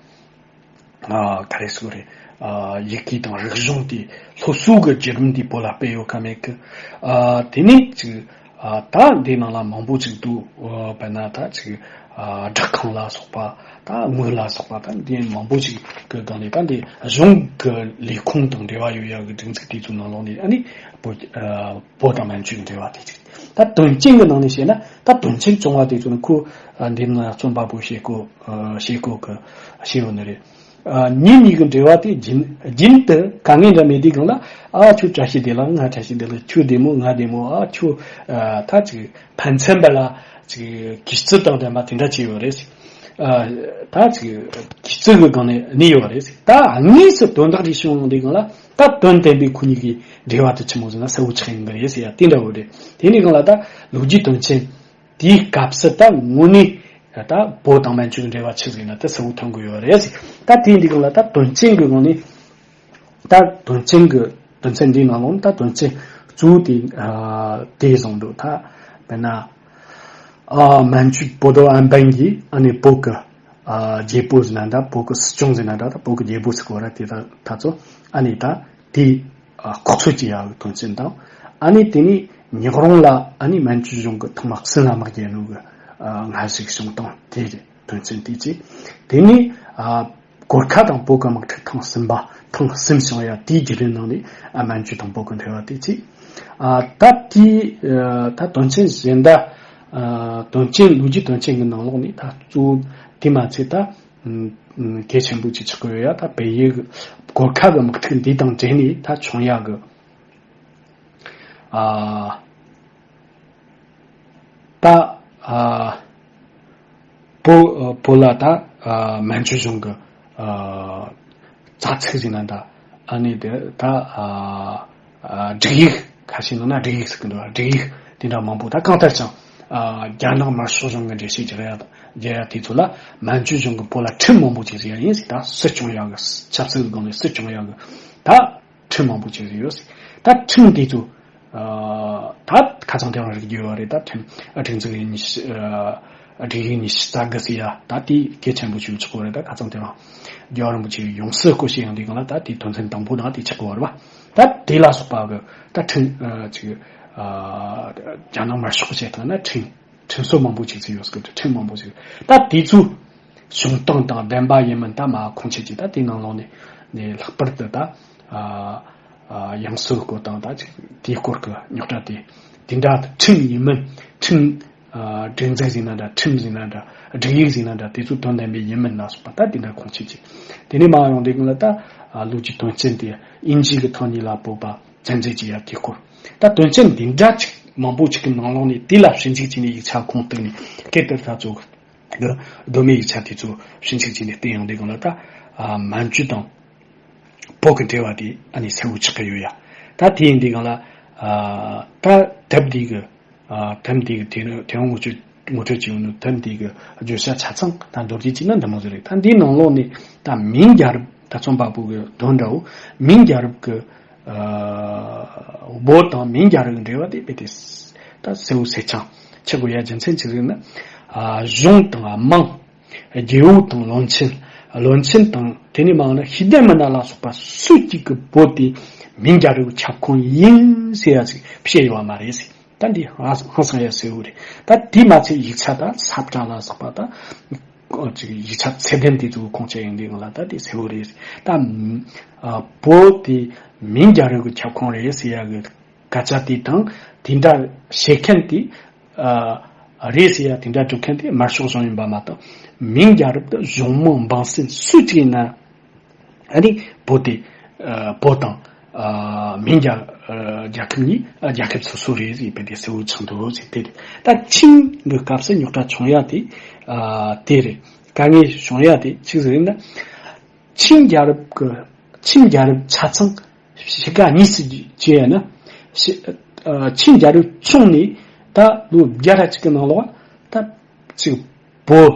ཨ་ག་རེ་ཟེར་དགོས་རེད། ཨ་ཡི་གེ་དང་རིག་གཞུང་དེ་སློབ་གསོ་གི་བརྒྱུད་རིམ་དེ་བོད་ལ་སྤེལ་ཡོད་ག་མེད་གི། ཨ་དེ་ནས་ཅིག་ཨ་ད་འདི་ནང་ལ་མང་པོ་ཅིག་འདུག་ཨ་དཔེར་ན་ད་ཅིག་ཨ་སྦྲག་ཁང་ལ་སོགས་པ། ད་དངུལ་ལ་སོགས་པ། ད་འདི་མང་པོ་ཅིག་གི་སྒང་ནས་ད་འདི་གཞུང་གི་ལས་ཁུངས་དང་འབྲེལ་བ་ཡོད་ཡག་གི་སྒྲིག་འཛུགས་དེ་ཚོའི་ནང་ལོགས་ནས་ཨ་ནི་བོད་ཨ་བོད་དང་མན་ཇུའི་འབྲེལ་བ་དེ་ཅིག་ད་དོན་རྐྱེན་གྱི་ནང་ནས་བཤད་ན་ད་དོན་རྐྱེན་བྱུང་བ་དེ་ཚོ་ནི་ཁོ་ཨ་འདི་ནང་རྩོམ་པ་པོ་བཤད་སྐོར་ཨ་བཤད་སྐོར་གི་བཤད་ཡོད་ནི་རེད། ཨ་ཉིན་གཉིས་ཀྱི་འབྲེལ་བ་དེ་རྒྱུན་རྒྱུན་དུ་དཀའ་ངལ་འདྲ་མེད་དུས་སྒང་ལ། ཨ་ཁྱོད་བཀྲ་ཤིས་བདེ་ལེགས། ང་བཀྲ་ཤིས་བདེ་ལེགས། ཁྱོད་བདེ་མོ། ང་བདེ་མོ། ཨ་ཁྱོད་ཨ་ད་ཅིག་ཕན་ཚུན་བར་ལ་ཅིག་གུས་བརྩི་དང་ལྡན་པ་དེ་འདྲ་བྱས་ཡོད་རེད། ཨ་ད་ཅིག་གུས་བརྩི་གི་སྒང་ནས་གནས་ཡོད་རེད། ད་དངོས་སུ་དོན་དག་རེ་བྱུང་ཡོང་དུས་སྒང་ལ་ད་དོན་བསྟན་པའི་ཁོ་གཉིས་ཀྱི་འབྲེལ་བ་དེ་ཆི་མོ་ཟེར་ན་གསལ་བོ་ཆགས་ཡོང་གི་རེད་ཟེར་ཡ་དེ་འདྲ་བོ་རེད། དེ་ནས་སྒང་ལ་ད་ལོ་རྒྱུས་དོན་རྐྱེན། དེའི་སྐབས་སུ་ད་དངོས་གནས་ད་བོད་དང་མན་ཇུ་གི་འབྲེལ་བ་ཆི་ཟིག་ཡིན་ན་ད་གསལ་བོ་ཐོན་གི་ཡོད་རེད། ད་དེའི་འདི་གང་ལ་ད་དོན་རྐྱེན་གི་ངོས་ནས་ད་དོན་རྐྱེན་གི་དོན་ཚན་འདིའི་ནང་ལོགས་ནས་ད་དོན་རྐྱེན་གཙོ་བོ་དེ་ཨ་དེ་བཟུང་འདུག་ད་དཔེར་ན་ཨ་མན་ཇུ་པོ་ཏོ་ཨན་པན་གྱིས་ཨ་ནི་བོད་གི་ཨ་རྒྱལ་པོ་ཟེར་ན་འདྲ། བོད་གི་སྲིད་སྐྱོང་ཟེར་ན་འདྲ། ད་བོད་གི་རྒྱལ་པོ་ཟེར་གོ་ར་དེ་ད་ད་ཚོ་ཨ་ནི་ད་དེ་ཨ་ལྐོག་འཚོལ་གྱི་ཡག་གི་དོན་ཚན་དང་། ཨ་ནི་དེ་ནས་ཉག་རོང་ལ་ཨ་ནི་མན་ཇུ་གཞུང་གི་ཐོག་མ་སྲིད་བླ་དམག་རྒྱལ་ནོ་གི་ཨ་སྔ་གཞུག་བྱུང་སྟངས་དེ་རེད། དོན་ཚན་དེ་གཅིག་དེ་ནས་ཨ་གོར་ཁ་དང་བོད་གི་དམག་འཁྲུག་ཐེངས་གསུམ་པ་ཐེངས་གསུམ་བྱུང་ཡ་དེའི་བརྒྱུད་རིམ་ནང་ནས་ཨ་མན་ཇུ་དང་བོད་གི་འབྲེལ་བ་དེ་གཅིག་ཨ་ད་དེའི་ཨ་ད་དོན་ཚན་གཞན་དག་ཨ་དོན་རྐྱེན་ལོ་རྒྱུས་དོན་རྐྱེན་གི་ནང་ལོགས་ནས་ད་གཙོ་བོ་དེ་མ་ཚད་ད། ཨ་གལ་ཆེན་པོ་ཅིག་ཆགས་ཀྱི་ཡོད་ཡ། ད་བལ་ཡུལ་གོར་ཁ་གི་དམག་འཁྲུག་འདི་དང་འབྲེལ་ནས་ད་བྱུང་ཡག་གི་ཨ་ད་ཨ་བོད་བོད་ལ་ད་ཨ་མན་ཇུ་གཞུང་གི་ཨ་རྩ་ཚིག་ཟེར་ན་འདྲ། ཨ་ནི་དེ་ད་ཨ་ཨ་སྒྲིག་ཡིག་ཁ་ཤས་ནང་ན་སྒྲིག་ཡིག་ཟེར་གི་འདུག་སྒྲིག་ཡིག་དེ་འདྲ་མང་པོ། ད་གང་ལྟར་ཀྱང་ཨ་རྒྱ་ནག་དམར་ཤོག་གཞུང་གི་འགྲེལ་བཤད་རྒྱག་ཡ་རྒྱག་ཡ་དེ་ཚོ་ལ་མན་ཇུ་གཞུང་གི་བོད་ལ་ཁྲིམས་མང་པོ་ཅིག་བཟོས་ཡ་ཡིན་ཟེར། ད་སྲིད་སྐྱོང་ཡག་གི་ཆབ་སྲིད་ཀྱི་སྒང་ནས་སྲིད་སྐྱོང་ཡག་གི་ད་ཁྲིམས་མང་པོ་ཅིག་བཟོས་ཡོད་ཟེར། ད་ཁྲིམས་དེ་ཚོ་ཨ་ད་ཁ་ཚང་དེ་རང་རིག་རྒྱུ་ཡོད་རེད། ད་ཁྲིམས་སྒྲིག་འཛུགས་ཉི་ཤུ་ཨ་སྒྲིག་ཡིག་ཉི་ཤུ་རྩ་དགུ་ཟེར་ཡ་ད་དེ་གལ་ཆེན་པོ་ཞིག་ཆགས་ཀྱི་རེད། ད་ཁ་ཚང་དེ་རང་རྒྱལ་བ་རིན་པོ་ཆེ་ཡོངས་སུ་བསྐོར་བཤད་ཡོང་དུས་སྒང་ལ་ད་དེ་དོན་ཚན་དང་པོ་ནང་དེ་ཆགས་ཀྱི་ཡོད་རེད་པ། ད་དེ་ལ་སོགས་པ་གི་ད་ཁྲིམས་ཨ་ཅིག་ཨ་རྒྱ་ནག་དམར་ཤོག་བྱས་བཏང་ན་ཁྲིམས་ཁྲིམས་སྲོལ་མང་པོ་ཅིག་ཚུད་ཡོད་སྐབས་དུ་ཁྲིམས་མང་པོ་ཅིག་ད་དེ་ཚོ་བྱུང་སྟངས་དང་བདེན་པ་ཡིན་མིན་ད་མ་ཁུངས་སྐྱེལ་གྱི་ད་དེ་ནང་ལོགས་ནས་ནས་ལྷག་པར་དུ་ད་ཨ་ཨ་ཡང་སྲིད་སྐོར་དང་ད་ཅིག་དེའི་སྐོར་གྱི་རྙོག་དྲ་དེ་དེ་འདྲ་ཁྲིམས་ཡིན་མིན། ཁྲིམས་ཨ་སྒྲིག་འཛུགས་ཟིན་ན་འདྲ། ཁྲིམས་ཟིན་ན་འདྲ། སྒྲིག་ཡིག་ཟིན་ན་འདྲ། དེ་ཚོ་དོན་ལྡན་པའི་ཡིན་མིན་ལ་སོགས་པ་ད་དེ་འདྲ་ཁུངས་སྐྱེལ་གྱི། དེ་ནས་མ་ཡོང་དུས་ཀུན་ལ་ད་ཨ་ལོ་རྒྱུས་དོན་རྐྱེན་དེ་དབྱིན་ཇི་གི་ཐང་ཉིད་ལ་བོད་པ་བཙན་འཛུལ་གྱི་ཡ་དེའི་སྐོར། ད་དོན་རྐྱེན་འདི་འདྲ་ཅིག་མང་པོ་ཅིག་གི་ནང་ལོགས་ནས་དེ་ལ་ཞིབ་འཇུག་བྱས་ནས་ཡིག་ཆ་ཁུངས་གཏུགས་ནས་སྐད་དེར་ད་ཚོ་གི་གདོད་མའི་ཡིག་ཆ་དེ་ཚོ་ཞིབ་འཇུག་བྱས་ནས་བལྟས་ཡོང་དུས་སྒང་ལ་ད་ཨ་མན་ཇུ་དང་བོད་ཀྱི་འབྲེལ་བ་དེ་ཨ་ནི་གསལ་བོ་ཆགས་ཀྱི་ཡོད་ཡ། ད་དེ་ཡིན་དུས་སྒང་ལ་ཨ་ད་དེབ་འདི་གི་ཨ་དེབ་འདི་གི་དེ་ནི་དེ་རིང་ངོ་སྤྲོད་ངོ་སྤྲོད་བྱས་ཡོང་ནི་དེབ་འདི་གི་བརྗོད་བྱ་ཆ་ཚང་ད་མདོར་བསྡུས་བྱས་ན་འདི་མོ་ཟིག་རེད། ད་འདིའི་ནང་ལོགས་ནས་ད་མིང་རྒྱལ་རབས་ད་རྩོམ་པ་པོ་གི་དོན་འདྲ་བོ་མིང་རྒྱལ་རབས་ཀྱི་ ཨ་བོད་དང་མིང་རྒྱལ་རབས་ཀྱི་འབྲེལ་བ་དེ་དཔེ་དེ་ད་གསལ་བོ་གསལ་རྐྱང་ཆགས་དགོས་ཡ་རྒྱུ་མཚན་ཅི་ཟེར་ན། ཨ་གཞུང་དང་དམངས། རྒྱལ་པོ་དང་བློན་ཆེན། བློན་ཆེན་དང་དེ་ནས་མང་ན་ཤེས་ལྡན་མི་སྣ་ལ་སོགས་པ་སུ་གཅིག་གིས་བོད་དེ་མིང་རྒྱལ་རབས་ཀྱི་ཁྱབ་ཁོངས་ཡིན་ཟེར་ཡ་ཅིག་བཤད་ཡོད་པ་མ་རེད་ཟེར། ད་འདི་ཧང་ཧང་སང་ཡ་གསལ་བོ་རེད། ད་དེ་མ་ཚད་ཡིག་ཆ་ད་ས་བཀྲ་ལ་སོགས་པ་ད་ཅིག་ཡིག་ཆ་ཚད་ལྡན་དེ་ཚོ་ཁུངས་སྐྱེལ་ཡོང་དུས་སྒང་ལ་ད་དེ་གསལ་བོ་རེད། ད་ཨ་བོད་དེ་མིང་རྒྱལ་རབས་ཀྱི་ཁྱབ་ཁོངས་རེད་ཟེར་ཡ་གི་སྐད་ཆ་དེ་དང་དེ་འདྲ་བཤད་མཁན་དེ་ཨ་རེད་ཟེར་ཡ་དེ་འདྲ་སྒྲུབ་མཁན་དེ་དམར་ཤོག་གཞུང་ཡིན་པ་མ་གཏོགས། མིང་རྒྱལ་རབས་དེ་གཞུང་མང་འབངས་སེམས་སུ་གཅིག་ཡིན་ན། ཨ་ནི་བོད་དེ་ཨ་བོད་དང་ཨ་མིང་རྒྱལ་ཨ་རྒྱལ་ཁབ་གཉིས་ཨ་རྒྱལ་ཁབ་སོ་སོ་རེད་ཟེར་བའི་དེ་གསལ་བོ་ཆགས་འདུག་ཟེར་དེ་རེད། ད་ཆིང་གི་སྐབས་སུ་རྙོག་དྲ་བྱུང་ཡ་དེ་ཨ་དེ་རེད། དཀའ་ངལ་བྱུང་ཡ་དེ་ཆི་ཟིག་རེད་ན། ཆིང་རྒྱལ་རབས་ཀྱི་ཆིང་རྒྱལ་རབས་ཆ་ཚང་ཕྱེད་ཀ་གཉིས་སུ་བཅད་ན། ཕྱི་ཨ་ཆིང་རྒྱལ་རབས་བྱུང་ནས་ད་ལོ་བརྒྱ་ཕྲག་གཅིག་གི་ནང་ལོགས་ད་ཅིག་བོད་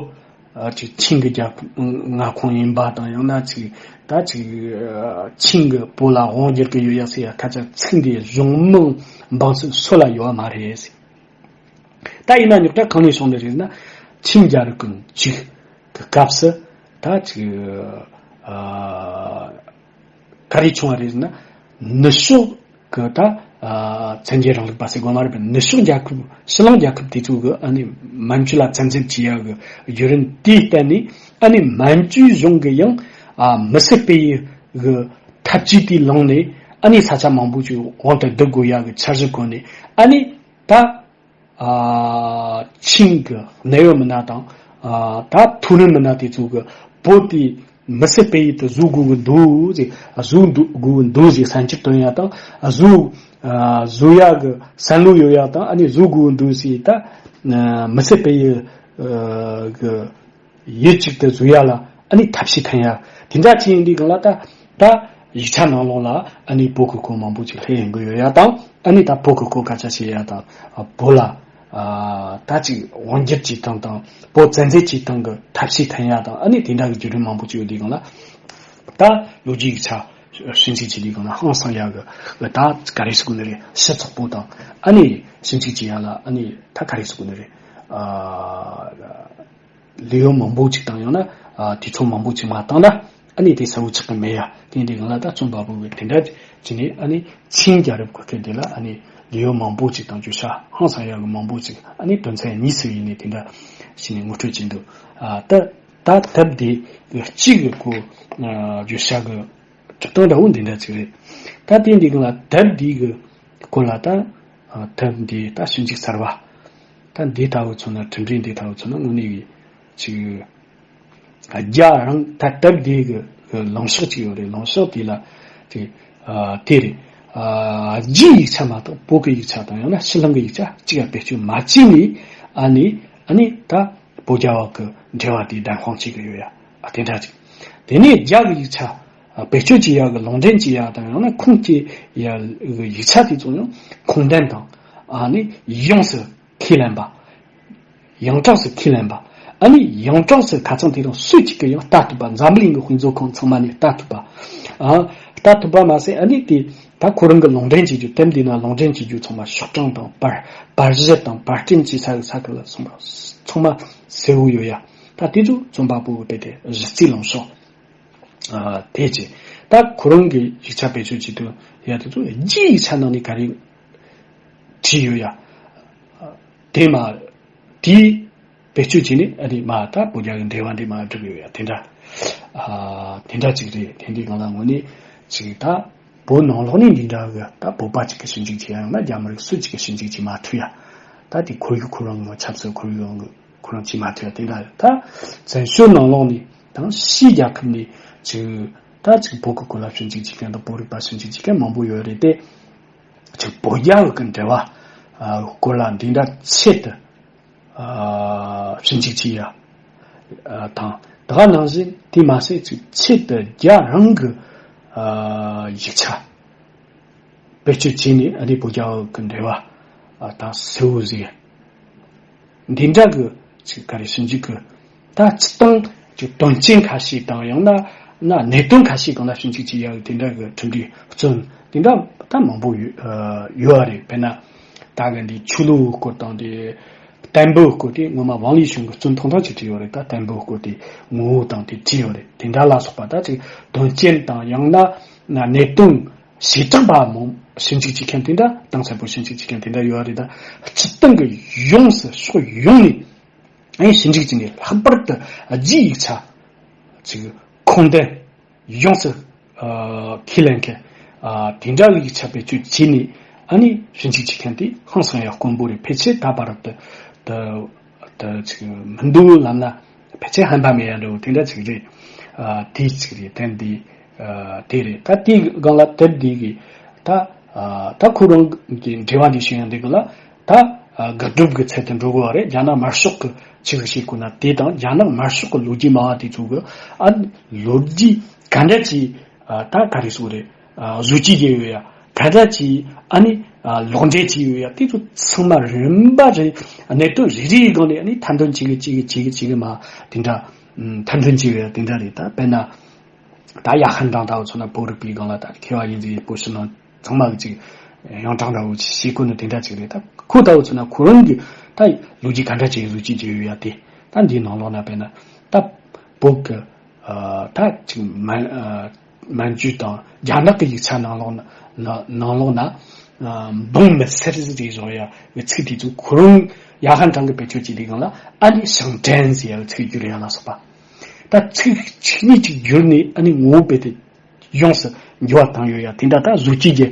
ཨ་ཅིག་ཆིང་གི་རྒྱལ་ཁབ་མངའ་ཁོངས་ཡིན་པ་དང་། ཡང་ན་ཅིག་ད་ཅིག་ཨ་ཆིང་གི་བོད་ལ་དབང་བསྒྱུར་གི་ཡོད་ཡ་ཟེར་ཡ་སྐད་ཆ་ཚིག་འདི་གཞུང་མང་འབངས་སེམས་སུ་ལ་ཡོད་པ་མ་རེད་ཟེར། ད་ཡིན་ན་རྙོག་དྲ་གང་ནས་བྱུང་ནི་རེད་ན། ཆིང་རྒྱལ་རབས་ཀྱི་མཇུག་གི་སྐབས་སུ་ད་ཅིག་ཨ་ག་རེ་བྱུང་བ་རེད་ན། ནུབ་ཕྱོགས་ཀྱི་ད་ཨ་བཙན་རྒྱལ་རིང་ལུགས་པ་ཟེར་དགོས་མ་རེད་པས། ནུབ་ཕྱོགས་རྒྱལ་ཁབ་ཕྱི་གླིང་རྒྱལ་ཁབ་དེ་ཚོ་གི་ཨ་ནི་མན་ཇུ་ལ་བཙན་འཛུལ་བྱེད་ཡ་གི་བརྒྱུད་རིམ་དེའི་སྟེང་ནས། ཨ་ནི་མན་ཇུའི་གཞུང་གི་ཡང་ཨ་མི་སེར་སྤེལ་ཡུལ་གི་འཐབ་ཇུས་དེ་བླངས་ནས། ཨ་ནི་ས་ཆ་མང་པོ་ཅིག་དབང་དུ་བསྡུ་དགོས་ཡ་གི་འཆར་གཞི་བཀོད་ནས། ཨ་ནི་ད་ཨ་ཆིང་གི་གནད་ཡོད་མི་སྣ་དང་། ཨ་ད་མཐོ་རིམ་མི་སྣ་དེ་ཚོ་གི་བོད་དེ་མི་སེར་སྤེལ་ཡུལ་དུ་བཟོ་དགོས་ཀྱི་འདུག་ཟེར། བཟོ་འདུག་དགོས་ཀྱི་འདུག་ཟེར་བསམ་འཆར་བཏོན་ཡ་དང་། ཨ་བཟོ་ཨ་བཟོ་ཡ་གི་བསམ་བློ་ཡོད་ཡ་དང་། ཨ་ནི་བཟོ་དགོས་ཀྱི་འདུག་ཟེར། ད་ཨ་མི་སེར་སྤེལ་ཡུལ་ཨ་གི་ཡུལ་གཅིག་ཏུ་བཟོ་ཡ་ལ་ཨ་ནི་ཐབས་ཤེས་འཐེན་ཡ་དེ་འདྲ་བྱས་ཡིན་དུས་སྒང་ལ། ད་ད་ཡིག་ཆ་ནང་ལོགས་ལ་ཨ་ནི་བོད་ཀྱི་སྐོར་མང་པོ་ཅིག་སླེབས་ཡོང་གི་ཡོད་ཡ་དང་། ཨ་ནི་ད་བོད་ཀྱི་སྐོར་སྐད་ཆ་བཤད་ཡ་དང་། ཨ་བོད་ལ་ཨ་ད་ཅིག་དབང་བསྒྱུར་བྱེད་སྟངས་དང་། བོད་བཙན་འཛུལ་བྱེད་སྟངས་ཀྱི་ཐབས་ཤེས་འཐེན་ཡ་དང་། ཨ་ནི་དེ་འདྲ་གི་བརྒྱུད་རིམ་མང་པོ་ཅིག་ཡོད་དུས་སྒང་ལ། ད་ལོ་རྒྱུས་ཡིག་ཆ་ཞིབ་འཇུག་བྱེད་དུས་སྒང་ལ་ཧང་སང་ཡ་གི་ད་ག་རེ་ཟེར་དགོས་ནི་རེད། ཞིབ་ཚགས་པོ་དང་། ཨ་ནི་ཞིབ་འཇུག་བྱེད་ཡ་ལ་ཨ་ནི་ད་ག་རེ་ཟེར་དགོས་ནི་རེད། ཨ་ལེའུ་མང་པོ་ཅིག་དང་། ཡང་ན་ཨ་དུས་ཚོད་མང་པོ་ཅིག་མ་བཏང་ན་ཨ་ནི་དེ་གསལ་བོ་ཆགས་ཀྱི་མེད་ཡ། དེ་འདི་སྒང་ལ་ད་རྩོམ་པ་པོ་གིས་དེ་འདྲ་བྱས་ནས། ཨ་ནི་ཆིང་རྒྱལ་རབས་ཀྱི་སྐད་དེ་ལ་ཨ་ནི་ལེའུ་མང་པོ་ཅིག་དང་བརྗོད་བྱ་ཧང་སང་ཡ་གི་མང་པོ་ཅིག་ཨ་ནི་དོན་ཚན་གཉིས་སུ་ཡིན་ནས་དེ་འདྲ་བྱས་ནས་ངོ་སྤྲོད་བྱས་འདུག་ཨ་ད་ད་དེབ་འདི་གཅིག་གི་སྐོར་ཨ་བརྗོད་བྱ་གི་གྲུབ་སྟངས་འདྲ་བོ་འདི་འདྲ་ཅིག་རེད། ད་དེ་འདི་སྒང་ལ་དེབ་འདི་གི་སྐོར་ལ་ད་ཨ་དེབ་འདི་ད་ཞིབ་འཇུག་གསར་བ། ད་འདི་ལྟ་བུ་མཚོན་ན། གྲུབ་འབྲས་འདི་ལྟ་བུ་མཚོན་ན། དངོས་གནས་ཀྱི་ཅིག་རྒྱ་རང་ད་དེབ་འདི་གི་ལངས་ཕྱོགས་ཅིག་ཡོད་རེད། ལངས་ཕྱོགས་དེ་ལ་དེ་ཨ་དེ་རེད། ཨ་རྒྱའི་ཡིག་ཆ་མ་གཏོགས་བོད་ཀྱི་ཡིག་ཆ་དང་། ཡང་ན་ཕྱི་གླིང་གི་ཡིག་ཆ་གཅིག་ཡང་བེད་སྤྱོད་མ་བྱས་ནས། ཨ་ནི་ཨ་ནི་ད་བོད་རྒྱ་བོད་ཀྱི་འབྲེལ་བ་དེ་བདམས་དཔང་བྱེད་ཀྱི་ཡོད་ཡ། ཨ་དེ་འདྲ་ཅིག་དེ་ནས་རྒྱ་གི་ཡིག་ཆ་ཨ་བེད་སྤྱོད་བྱེད་ཡག་གི་ལུང་འདྲེན་བྱེད་ཡག་དང་། ཡང་ན་ཁུངས་སྐྱེལ་ཡག་གི་ཡིག་ཆ་དེ་ཚོ་ཡང་ཁུངས་ལྡན་དང་། ཨ་ནི་ཡོངས་སུ་ཁས་ལེན་པ། ཡོངས་གྲགས་སུ་ཁས་ལེན་པ། ཨ་ནི་ཡོངས་གྲགས་སུ་ཁ་ཚང་དེ་རང་སུ་གཅིག་གིས་ཡང་ལྟ་ཐུབ་པ། འཛམ་བུ་གླིང་གི་དཔེ་མཛོད་ཁང་ཚང་མ་ནས་ལྟ་ཐུབ་པ། ཨ་ལྟ་ཐུབ་པ་མ་ཟད། ཨ་ནི་དེ་ད་ཁོ་རང་གི་ལུང་འདྲེན་བྱེད་རྒྱུ། དེབ་འདི་ནང་ལུང་འདྲེན་བྱེད་རྒྱུ་ཚང་མ་ཤོག་གྲངས་དང་། པར་པར་གཞི་དང་། པར་སྐྲུན་བྱེད་ས་གི་ས་ཁུལ་ལ་སོང་བ་ཚང་མ་གསལ་བོ་ཡོད་ཡ། ད་དེ་ཚོ་རྩོམ་པ་པོ་གི་དཔེ་དེ་གཞི་རྩའི་ལངས་ཕྱོགས། ཨ་དེ་བྱས། ད་ཁོ་རང་གི་ཡིག་ཆ་བེད་སྤྱོད་བྱེད་དུས་ཡ་དེ་ཚོ་རྒྱའི་ཡིག་ཆ་ནང་ནས་ག་རེ་བྲིས་ཡོད་ཡ། དེ་མ་དེ་བེད་སྤྱོད་བྱས་ནས། ཨ་ནི་མ་ད་བོད་རྒྱ་གི་འབྲེལ་བ་འདི་མ་བསྒྲིགས་ཡོད་ཡ། དེ་འདྲ་ཨ་དེ་འདྲ་ཅིག་རེད། དེ་འདི་སྒང་ལ་དངོས་གནས་ཅིག་ད་བོད་ནང་ལོགས་ནས་འདི་འདྲ་གི་ད་བོད་པ་ཅིག་གིས་ཞིབ་འཇུག་བྱེད་ཡ། ཡང་ན་རྒྱ་མི་རིགས་སུ་ཅིག་གིས་ཞིབ་འཇུག་བྱེད་མ་ཐུབ་ཡ། ད་དེ་ཁོར་ཡུག་ཁོ་རང་གི་ཆབ་སྲིད་ཁོར་ཡུག་གི་ཁོ་རང་བྱེད་མ་ཐུབ་ཡ་དེ་འདྲ་རེད། ད་བཙན་བྱོལ་ནང་ལོགས་ནས་དང་ཕྱིའི་རྒྱལ་ཁབ་ནས་ཅིག་ད་ཅིག་བོད་ཀྱི་སྐོར་ལ་ཞིབ་འཇུག་བྱེད་མཁན་དང་། བོད་རིག་པ་ཞིབ་འཇུག་བྱེད་མཁན་མང་པོ་ཡོད་རེད་དེ། ཅིག་བོད་རྒྱ་བོད་ཀྱི་འབྲེལ་བ་ཨ་སྐོར་ལ་འདི་འདྲ་ཆེད་དུ་ཨ་ཞིབ་འཇུག་བྱེད་ཡ་ཨ་དང་། ད་ག་ནང་བཞིན་དེ་མ་ཟད་ཅིག་ཆེད་དུ་རྒྱ་རང་གི་ཨ་ཡིག་ཆ་བེད་སྤྱོད་བྱས་ནས། ཨ་ནི་བོད་རྒྱ་བོད་ཀྱི་འབྲེལ་བ་ཨ་དང་གསལ་བོ་ཟིག་འདི་འདྲ་གི་ཅིག་ག་རེ་ཞིབ་འཇུག་གི་ད་སྤྱིར་བཏང་ཅིག་དོན་རྐྱེན་ཁ་ཤས་དང་། ཡང་ན་ ན་གནད་དོན་ཁ་ཤས་སྒང་ལ་ཞིབ་འཇུག་བྱེད་ཡག་དེ་འདྲ་གི་གྲུབ་འབྲས་བརྩོན་དེ་འདྲ་ད་མང་པོ་ཡོད་ཡོད་རེད། དཔེར་ན་ད་གི་འདི་ཆོས་ལུགས་སྐོར་དང་དེ་བསྟན་པའི་སྐོར་དེ་ངོ་མ་ཝང་ལི་ཞུང་གི་བརྩོན་ཐུང་ཐང་ཅིག་བྲིས་ཡོད་རེད། ད་བསྟན་པའི་སྐོར་དེ་ངོ་བོ་དང་དེ་བྲིས་ཡོད་རེད། དེ་འདྲ་ལ་སོགས་པ་ད་ཅིག་དོན་རྐྱེན་དང་ཡང་ན་གནད་དོན་ཞེ་དྲག་པ་མང་ཞིབ་འཇུག་བྱེད་མཁན་དེ་འདྲ་གཏིང་ཟབ་པོ་ཞིབ་འཇུག་བྱེད་མཁན་དེ་འདྲ་ཡོད་རེད། ད་སྤྱིར་བཏང་གི་ཡོངས་སུ་ཕྱོགས་ཡོངས་ནས་ཨེ་ཞིབ་འཇུག་བྱས་ནས་ལྷག་པར་དུ་རྒྱའི་ཡིག་ཆ་ཅིག་ཁུངས་ལྡན་ཡོངས་སུ་ཨ་ཁས་ལེན་མཁན་ཨ་དེ་འདྲ་གི་ཡིག་ཆ་བེད་སྤྱོད་བྱས་ནས་ཨ་ནི་ཞིབ་འཇུག་བྱེད་མཁན་དེ་ཧང་སང་ཡག་དཀོན་པོ་རེད། ཕལ་ཆེར་ད་བར་དུ་དུ་དུ་ཅིག་མི་འདུག་ལབ་ན་ཕལ་ཆེར་ཧམ་པ་མེད་ཡ་འདྲ་བོ་དེ་འདྲ་ཅིག་རེད། ཨ་དེ་ཅིག་རེད། དེ་འདི་ཨ་དེ་རེད། ད་དེའི་སྒང་ལ་དེབ་འདི་གི་ད་ཨ་ད་ཁོ་རང་གི་འགྲེལ་བ་འདི་ཞུ་ཡ་འདི་གི་ལ་ད་ཨ་དགག་སྒྲུབ་ཀྱི་ཚད་དུ་འགྲོ་དགོས་པ་རེད། རྒྱ་ནག་དམར་ཤོག་གི་ཆི་གི་བཤད་དགོས་ན་དེ་དང་རྒྱ་ནག་དམར་ཤོག་གི་ལོ་རྒྱུས་སྨྲ་བ་དེ་ཚོ་གི་ཨ་ལོ་རྒྱུས་ག་འདྲ་ཅིག་ཨ་ད་ག་རེ་ཟེར་དགོས་རེད། ཨ་བཟོ་བཅོས་བྱས་ཡོད་ཡ། ག་འདྲ་ཅིག་ཨ་ནི་ཨ་ལོག་འགྲེལ་བྱས་ཡོད་ཡ། དེ་ཚོ་ཚང་མ་རིམ་པ་རེ་གནད་དོན་རེ་རེའི་སྒང་ནས་ཨ་ནི་ཐེར་འདོན་བྱེད་གི་བྱེད་གི་བྱེད་གི་བྱེད་གི་མ་དེ་འདྲ་ཨམ་ཐེར་འདོན་བྱས་ཡོད་ཡ་དེ་འདྲ་རེད། ད་དཔེར་ན་ད་ཡ་ཧན་ཀྲང་ལྟ་བུ་མཚོན་ན་བོད་རིག་པའི་སྒང་ལ་ད་མཁས་པ་ཡིན་ཟིག་ཡིན་པོ་ཞིག་ནང་ཚང་མ་གི་ཅིག་ཡང་གྲངས་འདྲ་བོ་ཞིག་བྱེད་དགོས་ནི་དེ་འདྲ་ཅིག་རེད། ད་ཁོ་ལྟ་བུ་མཚོན་ན་ཁོ་རང་གི་ད་ལོ་རྒྱུས་ག་འདྲ་ཅིག་བཟོ་བཅོས་བྱས་ཡོད་ཡ་དེ་ད་འདིའི་ནང་ལོགས་ན་དཔེར་ན་ད་བོད་གི་ཨ་ད་ཅིག་མན་ཨ་མན་ཇུ་དང་རྒྱ་ནག་གི་ཡིག་ཆ་ནང་ལོགས་ན་ནང་ནང་ལོགས་ན་ཨ་འབུང་མི་སེར་ཟེར་བཞག་ཡ་གི་ཚིག་དེ་ཚོ་ཁོ་རང་ཡ་ཧན་ཀྲང་གི་བེད་སྤྱོད་བྱས་དུས་སྒང་ལ་ཨ་ནི་ཞང་ཀྲན་ཟེར་ཡ་གི་ཚིག་བསྒྱུར་ཡ་ལ་སོགས་པ། ད་ཚིག་ཆིག་ཉིས་ཅིག་བསྒྱུར་ནས་ཨ་ནི་ངོ་བོ་རྦད་དེ་ཡོངས་སུ་འགྱུར་བ་བཏང་ཡོད་ཡ། དེ་འདྲ་ད་བཟོ་བཅོས་ཀྱི་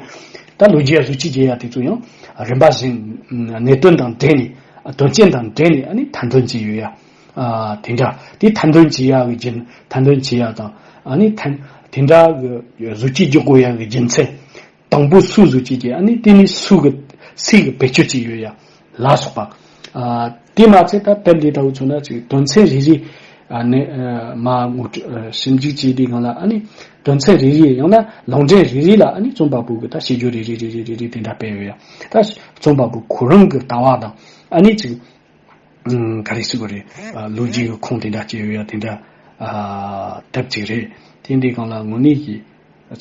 ད་ལོ་རྒྱུས་ཡ་བཟོ་བཅོས་བྱེད་ཡ་དེ་ཚོ་ཡང་རིམ་པ་བཞིན་གནད་དོན་དང་འབྲེལ་ནས་དོན་རྐྱེན་དང་འབྲེལ་ནས་ཨ་ནི་ཐེར་འདོན་བྱས་ཡོད་ཡ། ཨ་དེ་འདྲ་དེ་ཐེར་འདོན་བྱེད་ཡ་གི་རྒྱུན་ཐེར་འདོན་བྱེད་ཡ་དང་ཨ་ནི་ཐེར་དེ་འདྲ་གི་བཟོ་བཅོས་རྒྱག་དགོས་ཡ་གི་རྒྱུ་མཚན། དང་པོ་སུས་བཟོ་བཅོས་བྱས། ཨ་ནི་དེ་ནས་སུ་གི་སུས་གི་བེད་སྤྱོད་བྱས་ཡོད་ཡ་ལ་སོགས་པ། ཨ་དེ་མ་ཚད་ད་དཔེ་འདི་ལྟ་བུ་མཚོན་ན་ཅིག་དོན་ཚན་རེ་རེ་ཨ་ནི་ཨ་མ་ངོ་སྤྲོད་ཨ་ཞིབ་འཇུག་བྱས་དུས་སྒང་ལ་ཨ་ནི་དོན་ཚན་རེ་རེ་ཡང་ན་ལུང་འདྲེན་རེ་རེ་ལ་ཨ་ནི་རྩོམ་པ་པོ་གི་ད་བཤད་རྒྱུ་རེ་རེ་རེ་རེ་རེ་རེ་དེ་འདྲ་སྤེལ་ཡོད་ཡ། ད་རྩོམ་པ་པོ་ཁོ་རང་གི་ལྟ་བ་དང་ཨ་ནི་ཅིག་ཨུམ། ག་རེ་ཟེར་དགོས་རེད། ཨ་ལོ་རྒྱུས་ཀྱི་ཁུངས་དེ་འདྲ་སྐྱེལ་ཡོད་ཡ་དེ་འདྲ་ཨ་དེབ་ཅིག་རེད། དེ་འདི་སྒང་ལ་དངོས་གནས་ཀྱི་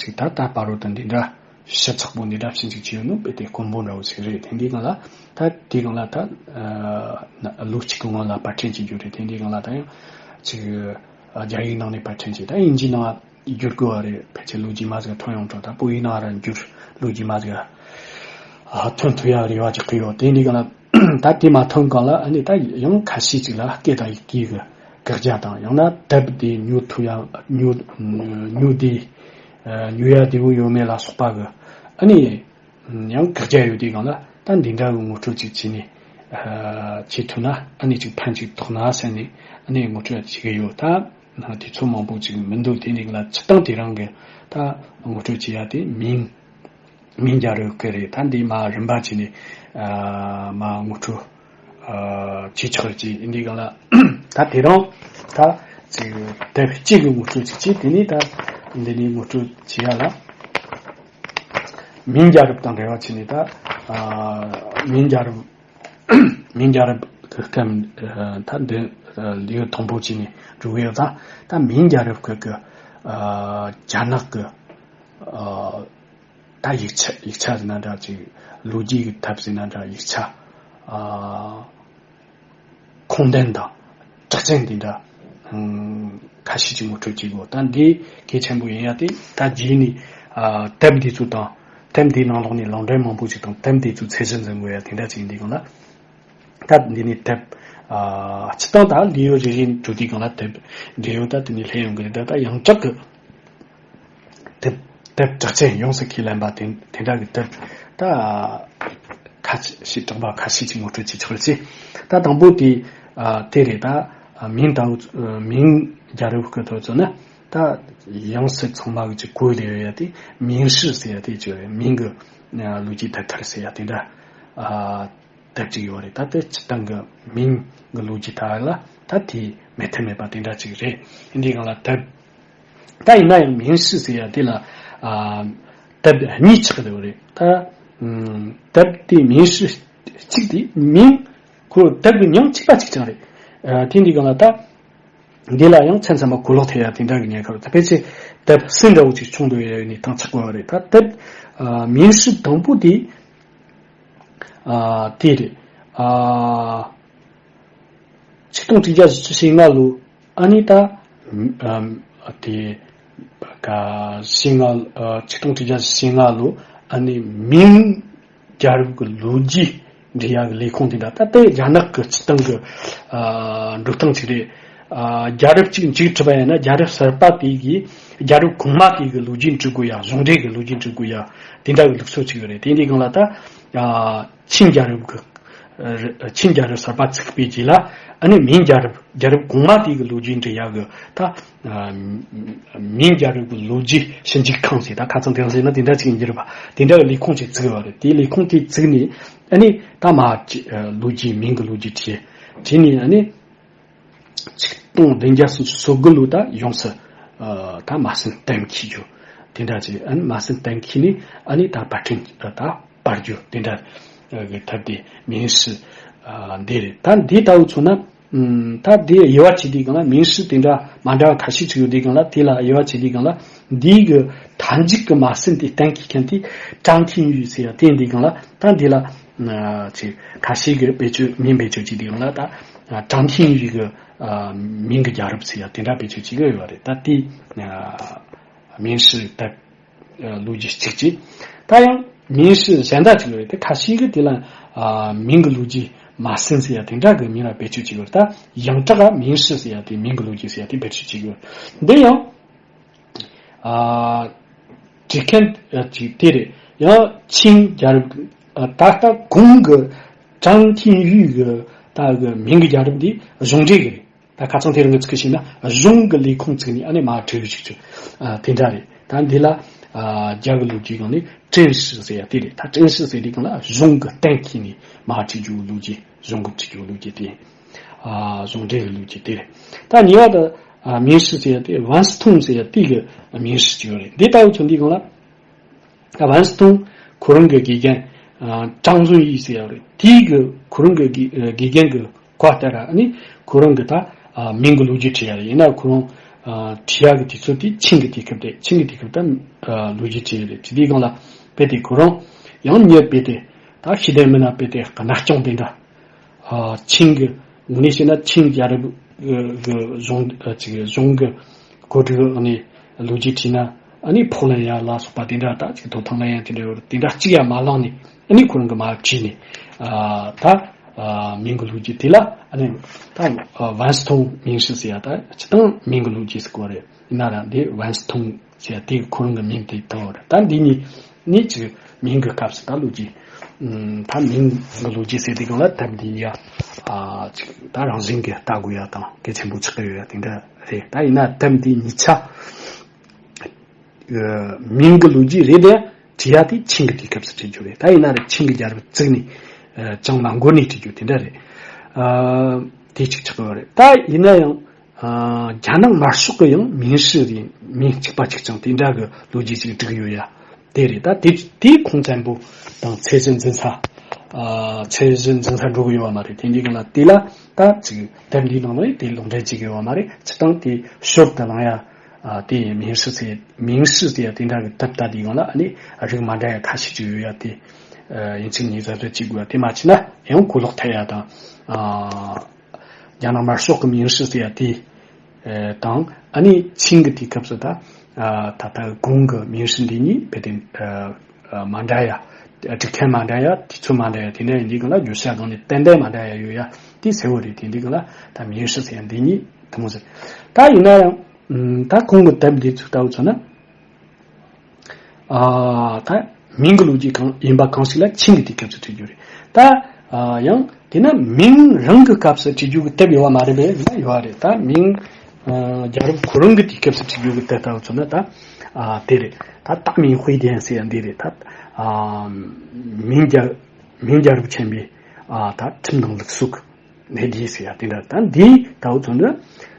ཅིག་ད་ལྟ་བར་དུ་འདི་འདྲ་ཞིབ་ཚགས་པོ་འདི་འདྲ་ཞིབ་འཇུག་བྱས་ཡོད་ནོ་དཔེ་དེ་དཀོན་པོ་འདྲ་བོ་ཞིག་རེད། དེ་འདི་སྒང་ལ་ད་དེ་སྒང་ལ་ད་ཨ་ལོ་གཅིག་གི་སྔོན་ལ་པར་སྐྲུན་བྱེད་རྒྱུ་རེད། དེ་འདི་སྒང་ལ་ད་ཡང་ཅིག་ཨ་རྒྱ་ཡིག་ནང་ནས་པར་སྐྲུན་བྱས། ད་དབྱིན་ཇིའི་ནང་བསྒྱུར་དགོས་པ་རེད། ཕལ་ཆེར་ལོ་རྒྱུས་མ་ཟིག་ཐོན་ཡོང་དྲ། ད་བོད་ཡིག་ནང་ར་བསྒྱུར་ལོ་རྒྱུས་མ་ཟིག་ཨ་ཐོན་ཐུབ་ཡ་རེ་བ་ཅིག་གི་ཡོད། དེ་འདི་ག་ལ་ད་དེ་མ་ཐོན་གང་ལ་ཨ་ནི་ད་ཡང་ཁ་ཤས་ཅིག་ལ་སྐད་དང་ཡི་གེ་གི་དགག་རྒྱ་དང་ཡང་ན་དེབ་དེ་ཉོ་ཐུབ་ཡ་ཉོ་ཉོ་དེ་ཨ་ཉོ་ཡ་བདེ་བོ་ཡོད་མེད་ལ་སོགས་པ་གི་ཨ་ནི་ཡང་དགག་རྒྱ་ཡོད་དེ་གང་ལ་ད་འདི་འདྲ་གི་ངོ་སྤྲོད་ཅིག་བྱས་ནས་ཨ་བྱེད་ཐུབ་ན་ཨ་ནི་ཅིག་ཕན་ཅིག་ཐོགས་ན་ཟེར་ནས་ཨ་ནི་ངོ་སྤྲོད་བྱེད་གི་ཡོད། ད་དུས་ཚོད་མང་པོ་ཅིག་མི་འདུག། དེ་འདི་ལ་སྤྱིར་བཏང་དེ་རང་གི་ད་ངོ་སྤྲོད་བྱེད་ཡ་དེ་མིང་མིང་རྒྱལ་རབས་སྐད་རེད། ད་འདི་མ་རིམ་པ་བྱས་ནས་ཨ་མ་ངོ་སྤྲོད་ཨ་བྱེད་ཆོག་རེད། ཅེས་འདི་ག་ལ་ད་དེ་རང་ད་ཅིག་དེབ་གཅིག་གི་ངོ་སྤྲོད་ཅིག་བྱས། དེ་ནས་ད་འདི་ནས་ངོ་སྤྲོད་བྱེད་ཡ་ལ་མིང་རྒྱལ་རབས་དང་འབྲེལ་བ་བྱས་ནས་ད་ཨ་མིང་རྒྱལ་རབས་མིང་རྒྱལ་རབས་ཀྱི་སྐབས་ད་འདི་ལེའུ་དང་པོ་བྱས་ནས་འགྲོ་གི་ཡོད། ད་ད་མིང་རྒྱལ་རབས་ཀྱི་ཀྱི་ཨ་རྒྱ་ནག་གི་ཨ་ད་ཡིག་ཆ་ཡིག་ཆ་ཟེར་ན་འདྲ་ཅིག་ལོ་རྒྱུས་ཀྱི་དེབ་ཟེར་ན་འདྲ་ཡིག་ཆ་ཨ་ཁུངས་ལྡན་དང་གྲགས་ཅན་འདི་འདྲ་ཨང་ཁ་ཤས་ཅིག་ངོ་སྤྲོད་བྱེད་དགོས། ད་འདི་གལ་ཆེན་པོ་ཡིན་ཡ་དེ་ད་རྗེས་ནས་ཨ་དེབ་འདི་ཚོ་དང་དེབ་འདིའི་ནང་ལོགས་ནས་ལུང་འདྲེན་མང་པོ་ཞིག་དང་དེབ་འདི་ཚོ་ཚད་གཞི་འཛིན་དགོས་ཡ་དེ་འདྲ་ཅིག་ཡིན་དུས་སྒང་ལ། ད་འདི་ནས་དེབ་ཨ་སྤྱིར་བཏང་ད་ལེའུ་རེ་རེ་འགྲོ་དུས་སྒང་ལ་དེབ་འབྲེལ་ཡོད་ད་དེ་ནས་སླེབས་ཡོང་གི་རེད། ད་ད་ཡང་ཅག་གི་དེབ་དེབ་གྲགས་ཅན་ཡོངས་སུ་ཁས་ལེན་པ་དེ་དེ་འདྲ་གི་དེབ་ད་ཁ་ཤས་ཤིག་གྲངས་པ་ཁ་ཤས་ཅིག་ངོ་སྤྲོད་བྱེད་ཆོག་རེད་ཅེ། ད་དང་པོ་དེ་ཨ་དེ་རེད། ད་མིང་དང་མིང་རྒྱལ་རབས་སྐད་ཐོག་ཚོ་ན་ད་ཡང་སེ་ཚང་མ་གི་ཅིག་གོ་ལེ་ཡོད་ཡ་དེ་མིང་སྲིད་ཟེར་ཡ་དེ་ཅིག་རེད། མིང་གི་ལོ་རྒྱུས་དེབ་ཐེར་ཟེར་ཡ་དེ་འདྲ་ཨ་དེབ་ཅིག་ཡོད་རེད། ད་དེ་སྤྱིར་བཏང་གི་མིང་གི་ལོ་རྒྱུས་དག་ལ་ད་དེ་མེད་ཐབས་མེད་པ་དེ་འདྲ་ཅིག་རེད། འདི་སྒང་ལ་དེབ་ད་ཡིན་ན་ཡང་མིང་སྲིད་ཟེར་ཡ་དེ་ལ་ཨ་དེབ་གཉིས་ཆགས་ཡོད་རེད། ད་ཨམ་དེབ་དེ་མིང་སྲིད་གཅིག་དེ་མིང་ཁོ་དེབ་གི་མིང་གཅིག་པ་གཅིག་རྐྱང་རེད། ཨ་དེ་འདི་སྒང་ལ་ད་ འདི་ལ་ཡང་མཚན་ཚང་མ་གོ་ལོག་ཐེབས་ཡ་དེ་འདྲ་གི་ཉེན་ཁ་རེད། ད་ཕལ་ཆེར་དེབ་སུ་འདྲ་བོ་ཅིག་ཆུང་དུ་ཡོད་ཡ་ནི་ཐང་ཆག་གོ་བ་རེད། ད་དེབ་ཨ་མིང་ཧྲི་དང་པོ་དེ་ཨ་དེ་རེད། ཨ་ཆིག་སྟོང་དྲུག་བརྒྱ་བཞི་བཅུ་ཞེ་ལྔ་ལོ། ཨ་ནི་ད་ཨ་དེ་ག་ཞེ་ལྔ་ཨ་ཆིག་སྟོང་དྲུག་བརྒྱ་བཞི་བཅུ་ཞེ་ལྔ་ལོ། ཨ་ནི་མིང་རྒྱལ་རབས་ཀྱི་ལོ་རྒྱུས་འབྲི་ཡག་གི་ལས་ཁུངས་དེ་འདྲ། ད་ལྟའི་རྒྱ་ནག་གི་སྤྱི་བཏང་གི་ཨ་འགྲོ་སྟངས་ཅིག་རེད། ཨ་རྒྱལ་རབས་གཅིག་མཇུག་གྲུབ་པ་ཡིན་ན་རྒྱལ་རབས་གསར་པ་དེ་གི་རྒྱལ་རབས་གོང་མ་དེ་གི་ལོ་རྒྱུས་འབྲི་དགོས་ཡ། གཞུང་འབྲེལ་གི་ལོ་རྒྱུས་འབྲི་དགོས་ཡ། དེ་འདྲ་གི་ལུགས་སྲོལ་ཅིག་ཡོད་རེད། དེ་འདི་སྒང་ལ་ད་ཨ་ཆིང་རྒྱལ་རབས་ཀྱི་ཨ་ཆིང་རྒྱལ་རབས་གསར་པ་བཙུགས་པའི་རྗེས་ལ། ཨ་ནི་མིང་རྒྱལ་རབས། རྒྱལ་རབས་གོང་མ་དེ་གི་ལོ་རྒྱུས་འབྲི་ཡག་གི་ད་ཨ་མིང་རྒྱལ་རབས་ཀྱི་ལོ་རྒྱུས་ཞིབ་འཇུག་ཁང་ཟེར། ད་ཁ་སང་དེ་རིང་ཟེར་ན་དེ་འདྲ་ཅིག་ཡིན་གྱི་རེད་པ། དེ་འདྲ་གི་ལས་ཁུངས་ཅིག་བཙུགས་པ་རེད། དེའི་ལས་ཁུངས་དེ་བཙུགས་ནས་ཨ་ནི་ད་མ་ཅི་ཨ་ལོ་རྒྱུས་མིང་གི་ལོ་རྒྱུས་བྲིས། བྲིས་ནས་ཨ་ནི་ཆིག་སྟོང་བདུན་བརྒྱ་སུམ་ཅུ་སོ་དགུ་ལོ་ད་ཡོངས་སུ་ཨ་ད་མ་ཟིན་གཏན་འཁེལ་རྒྱུ་དེ་འདྲ་ཅིག་ཨ་ནི་མ་ཟིན་གཏན་འཁེལ་ནས་ཨ་ནི་ད་པར་སྐྲུན་ད་པར་རྒྱུ་དེ་འདྲ་གི་ཐབས་དེ་མིང་ཧྲི་ཨ་འདི་རེད། ད་འདི་ལྟ་བུ་མཚོན་ན། ཨུམ། ད་དེ་དབྱེ་བ་ཕྱེ་དུས་སྒང་ལ་མིང་ཧྲི་དེ་འདྲ་མ་འདྲ་བ་ཁ་ཤས་ཅིག་ཡོད་དུས་སྒང་ལ། དེ་ལ་དབྱེ་བ་ཕྱེ་དུས་སྒང་ལ་འདིའི་གི་མཐའ་མཇུག་གི་མ་ཟིན་དེ་གཏན་འཁེལ་མཁན་དེ་ཀྲང་ཐིང་ཡུས་ཟེར་ཡ་དེ་འདི་སྒང་ལ། ད་འདི་ལ་ཨ་ཅིག་ཁ་ཤས་ཀྱི་བེད་སྤྱོད་མིང་བེད་སྤྱོད་བྱེད་དུས་སྒང་ལ། ད་ཀྲང་ཐིང་ཡུས་གི་ཨ་མིང་གི་རྒྱལ་རབས་ཟེར་ཡ་དེ་འདྲ་བེད་སྤྱོད་བྱེད་ཀྱི་ཡོད་པ་རེད། ད་དེ་ཨ་མིང་ཧྲི་དེབ་ལོ་རྒྱུས་གཅིག་བྱས། ད་ཡང་མིང་ཧྲི་གཞན་དག་ཅིག་ཡོད་རེད། དེ་ཁ་ཤས་ཀྱིས་དེ་ལ་ཨ་མིང་གི་ལོ་རྒྱུས་མ་ཟིན་ཟེར་ཡ་དེ་འདྲ་གི་མིང་ལ་བེད་སྤྱོད་བྱེད་ཀྱི་ཡོད་རེད། ད་ཡང་དག་མིང་ཧྲི་ཟེར་ཡ་དེ་མིང་གི་ལོ་རྒྱུས་ཟེར་ཡ་དེ་བེད་སྤྱོད་བྱེད་ཀྱི་ཡོད་རེད། འདི་ཡང་ཨ་བྲིས་མཁན་ཅིག་དེ་རེད། ཡང་ཆིང་རྒྱལ་རབས་ཨ་ད་ལྟ་གོང་གི་ཀྲང་ཐིང་ཡུས་གི་ད་གི་མིང་གི་རྒྱལ་རབས་འདི་གཞུང་འབྲེལ་གི་རེད། ད་ཁ་སང་དེ་རིང་གི་ཚིག་བཤད་ན་གཞུང་གི་ལས་ཁུངས་བཙུགས་ནས་ཨ་ནི་མར་བྲིས་ཡོད་ཅིག་ཅིག་ཨ་དེ་འདྲ་རེད། ད་འདི་ལ་ཨ་རྒྱ་གི་ལོ་རྒྱུས་སྒང་ནས་ཀྲིན་ཧྲི་ཟེར་ཡ་དེ་རེད། ད་ཀྲིན་ཧྲི་ཟེར་དུས་སྒང་ལ་གཞུང་གི་གཏན་འཁེལ་ནས་མར་བྲིས་རྒྱུ་ལོ་རྒྱུས། གཞུང་གི་བྲིས་རྒྱུ་ལོ་རྒྱུས་དེ། ཨ་གཞུང་འབྲེལ་གྱི་ལོ་རྒྱུས་དེ་རེད། ད་གཉིས་པ་དེ་ཨ་མིང་ཧྲི་ཟེར་ཡ་དེ་ཝན་སི་ཐུང་ཟེར་ཡ་དེ་གི་མིང་ཧྲི་ཅིག་ཡོད་རེད། འདི་ལྟ་བུ་ཚོ་འདི་སྒང་ལ། ཝན་སི་ཐུང་ཁོ་རང་གི་དགེ་རྒན་ཨ་ཀྲང་ཟུང་ཡི་ཟེར་ཡ་རེད། དེའི་གི་ཁོ་རང་གི་དགེ་དགེ་རྒན་གི་བཀའ་ལྟར་ཨ་ནི་ཁོ་རང་གི་ད་ཨ་མིང་གི་ལོ་རྒྱུས་བྲིས་ཡ་རེད། ཡིན་ན་ཁོ་རང་ཨ་བྲིས་ཡ་གི་དུས་ཚོད་དེ་ཆིང་གི་དུས་སྐབས་དེ། ཆིང་གི་དུས་སྐབས་ད་ཨ་ལོ་རྒྱུས་བྲིས་ཡ་རེད། དེ་དུས་སྒང་ལ་དཔེ་དེ་ཁོ་རང་ཡང་མྱི་དཔེ་དེ་ད་ཤེས་ལྡན་མི་སྣ་དཔེ་དེ་གནའ་སྐྱོང་དེ་འདྲ། ཨ་ཆིང་གི་ངོས་ནས་བཤད་ན་ཆིང་རྒྱལ་རབས་ཀྱི་གཞུང་ཨ་ཅིག་གཞུང་གི་གོ་སྒྲིག་ཨ་ནི་ལོ་རྒྱུས་བྲིས་ན། ཨ་ནི་ཕོགས་ལེན་ཡ་ལ་སོགས་པ་དེ་འདྲ། ད་ཅིག་ཐོབ་ཐང་ལེན་ཡ་དེ་འདྲ་ཡོད་རེད། དེ་འདྲ་གཅིག་ཡང་མ་བླངས་ནས་ཨ་ནི་ཁོ་རང་གིས་མར་བྲིས་ནས། ཨ་ད་ཨ་མིང་གི་ལོ་རྒྱུས་དེ་ལ་ཨ་ནི་ད་ཨ་ཝན་སི་ཐུང་མིང་ཧྲི་ཟེར་ཡ་ད་སྤྱིར་བཏང་མིང་གི་ལོ་རྒྱུས་ཟེར་གོ་རེད། ཡིན་ན་ར་འདི་ཝན་སི་ཐུང་ཟེར་དེ་ཁོ་རང་གི་མིང་དེ་ལྟ་བུ་རེད། ད་འདི་གཉིས་ནི་ཅིག་མིང་གི་སྐབས་སུ་ད་ལོ་རྒྱུས། ཨམ་ད་མིང་གི་ལོ་རྒྱུས་ཟེར་དུས་སྒང་ལ་དེབ་འདི་ཡ་ཨ་ཅིག་ད་རང་བཞིན་གྱིས་ལྟ་དགོས་ཡ་དང་གལ་ཆེན་པོ་ཆགས་ཀྱི་ཡོད་ཡ་དེ་འདྲ་རེད། ད་ཡིན་ན་དེབ་འདི་གཉིས་ཆ་ཨ་མིང་གི་ལོ་རྒྱུས་རེད་དེ། བྲིས་ཡ་དེ་ཆིང་གི་དུས་སྐབས་སུ་བྲིས་རྒྱུ་རེད། ད་ཡིན་ན་ར་ཆིང་གི་རྒྱལ་རབས་བཙུགས་ནས་ཨ་ཅང་མ་འགོར་ནས་བྲིས་རྒྱུ་དེ་འདྲ་རེད། ཨ་དེ་གཅིག་ཆགས་ཀྱི་ཡོད་རེད། ད་ཡིན་ན་ཡང་། ཨ་རྒྱ་ནག་དམར་ཤོག་གི་ཡང་མིང་ཧྲི་རེད། མིང་གཅིག་པ་གཅིག་རྐྱང་དེ་འདྲ་གི་ལོ་རྒྱུས་ཅིག་བསྒྲིགས་ཡོད་ཡ་དེ་རེད། ད་དེ་དེའི་ཁུངས་བཙན་པོ་དང་ཚད་གཞི་འཛིན་ས། ཨ་ཚད་གཞི་འཛིན་ས་འགྲོ་གི་ཡོད་པ་མ་རེད། དེ་འདྲའི་སྒང་ལ་དེ་ལ་ད་ཅིག་དེབ་འདིའི་ནང་ལ་དེ་ལུང་འདྲེན་བྱེད་ཀྱི་ཡོད་པ་མ་རེད། སྤྱིར་བཏང་དེ་ཞོར་དུ་བླངས་ཡ། ཨ་དེ་མིང་ཧྲི་ཟེར་མིང་ཧྲི་ཟེར་ཡ་དེ་འདྲ་གི་དེབ་ལྟ་དུས་སྒང་ལ་ཨ་ནི་རིགས་མ་འདྲ་ཡ་ཁ་ཤས་ཅིག་ཡོད་ཡ་དེ། ཨ་ཡིན་གཅིག་མིན་གཅིག་གཟབ་གཟབ་བྱེད་དགོས་ཡ་དེ་མ་བྱས་ན་ཡང་གོ་ལོག་ཐེབས་ཡ་དང་། ཨ། རྒྱ་ནག་དམར་ཤོག་གི་མིང་ཧྲི་ཟེར་ཡ་དེ་དང་། ཨ་ནི་ཆིང་གི་དུས་སྐབས་སུ་ད་ད་ལྟ་གོང་གི་མིང་ཧྲི་འདི་གཉིས་དཔེ་དེ་མ་འདྲ་ཡ། སྒྲིག་མཁན་མ་འདྲ་ཡ། དུས་ཚོད་མ་འདྲ་ཡ། དེ་འདྲ་ཡིན་དུས་སྒང་ལ་བརྗོད་བྱ་སྒང་ནས་ཏན་ཏན་མ་འདྲ་ཡ་ཡོད་ཡ་དེ་གསལ་བོ་རེད། དེ་འདི་སྒང་ལ་ད་མིང་ཧྲི་ཟེར་ཡ་འདི་གཉིས་དེ་མོ་ཟེར། ད་ཡིན་ན་ཡང་ད་གོང་གི་དེབ་འདི་ཚོ་ལྟ་བུ་མཚོན་ན། ཨ་ད་མིང་གི་ལོ་རྒྱུས་གང་ཡིན་པ་གང་ཞིག་ལ་ཆིང་གི་དུས་སྐབས་སུ་བྲིས་རྒྱུ་རེད། ད་ཨ་ཡང་དེ་ན་མིང་རང་གི་སྐབས་སུ་བྲིས་རྒྱུ་གི་དེབ་ཡོད་པ་མ་རེད་པས་ན་ཡོད་རེད། ད་མིང་ཨ་རྒྱལ་རབས་ཁོ་རང་གི་དུས་སྐབས་སུ་བྲིས་རྒྱུ་གི་དེབ་ལྟ་བུ་མཚོན་ན་ད་ཨ་དེ་རེད། ད་大明会典ཟེར་ཡ་འདི་རེད། ད་ཨ་མིང་རྒྱལ་མིང་རྒྱལ་རབས་ཆེན་པོའི་ཨ་ད་ཁྲིམས་དང་ལུགས་སྲོལ་གནས་བསྡུས་ཟེར་ཡ་དེ་འདྲ། ད་འདི་ལྟ་བུ་ཚོ་ནི་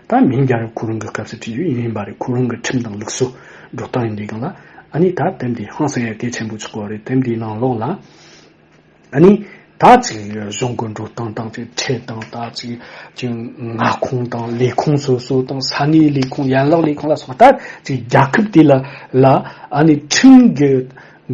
ད་མིང་རྒྱལ་རབས་ཁོ་རང་གི་སྐབས་སུ་བྲིས་རྒྱུ་ཡིན་པ་རེད། ཁོ་རང་གི་ཁྲིམས་དང་ལུགས་སྲོལ་འགྲོ་སྟངས་ཡིན་དུས་སྒང་ལ་ཨ་ནི་ད་དེབ་འདི་ཧང་སང་ཡ་གལ་ཆེན་པོ་ཆགས་ཀྱི་ཡོད་རེད། དེབ་འདིའི་ནང་ལོགས་ལ་ཨ་ནི་ ད་ཅིག་གཞུང་གི་འགྲོ་སྟངས་དང་ཅིག་ཁྲལ་དང་ད་ཅིག་ཅིག་མངའ་ཁོངས་དང་ལས་ཁུངས་སོ་སོ་དང་ས་གནས་ལས་ཁུངས་ཡན་ལག་ལས་ཁུངས་ལ་སོགས་ད་ཅིག་རྒྱལ་ཁབ་དེ་ལ་ལ་ཨ་ནི་ཁྲིམས་ཀྱི་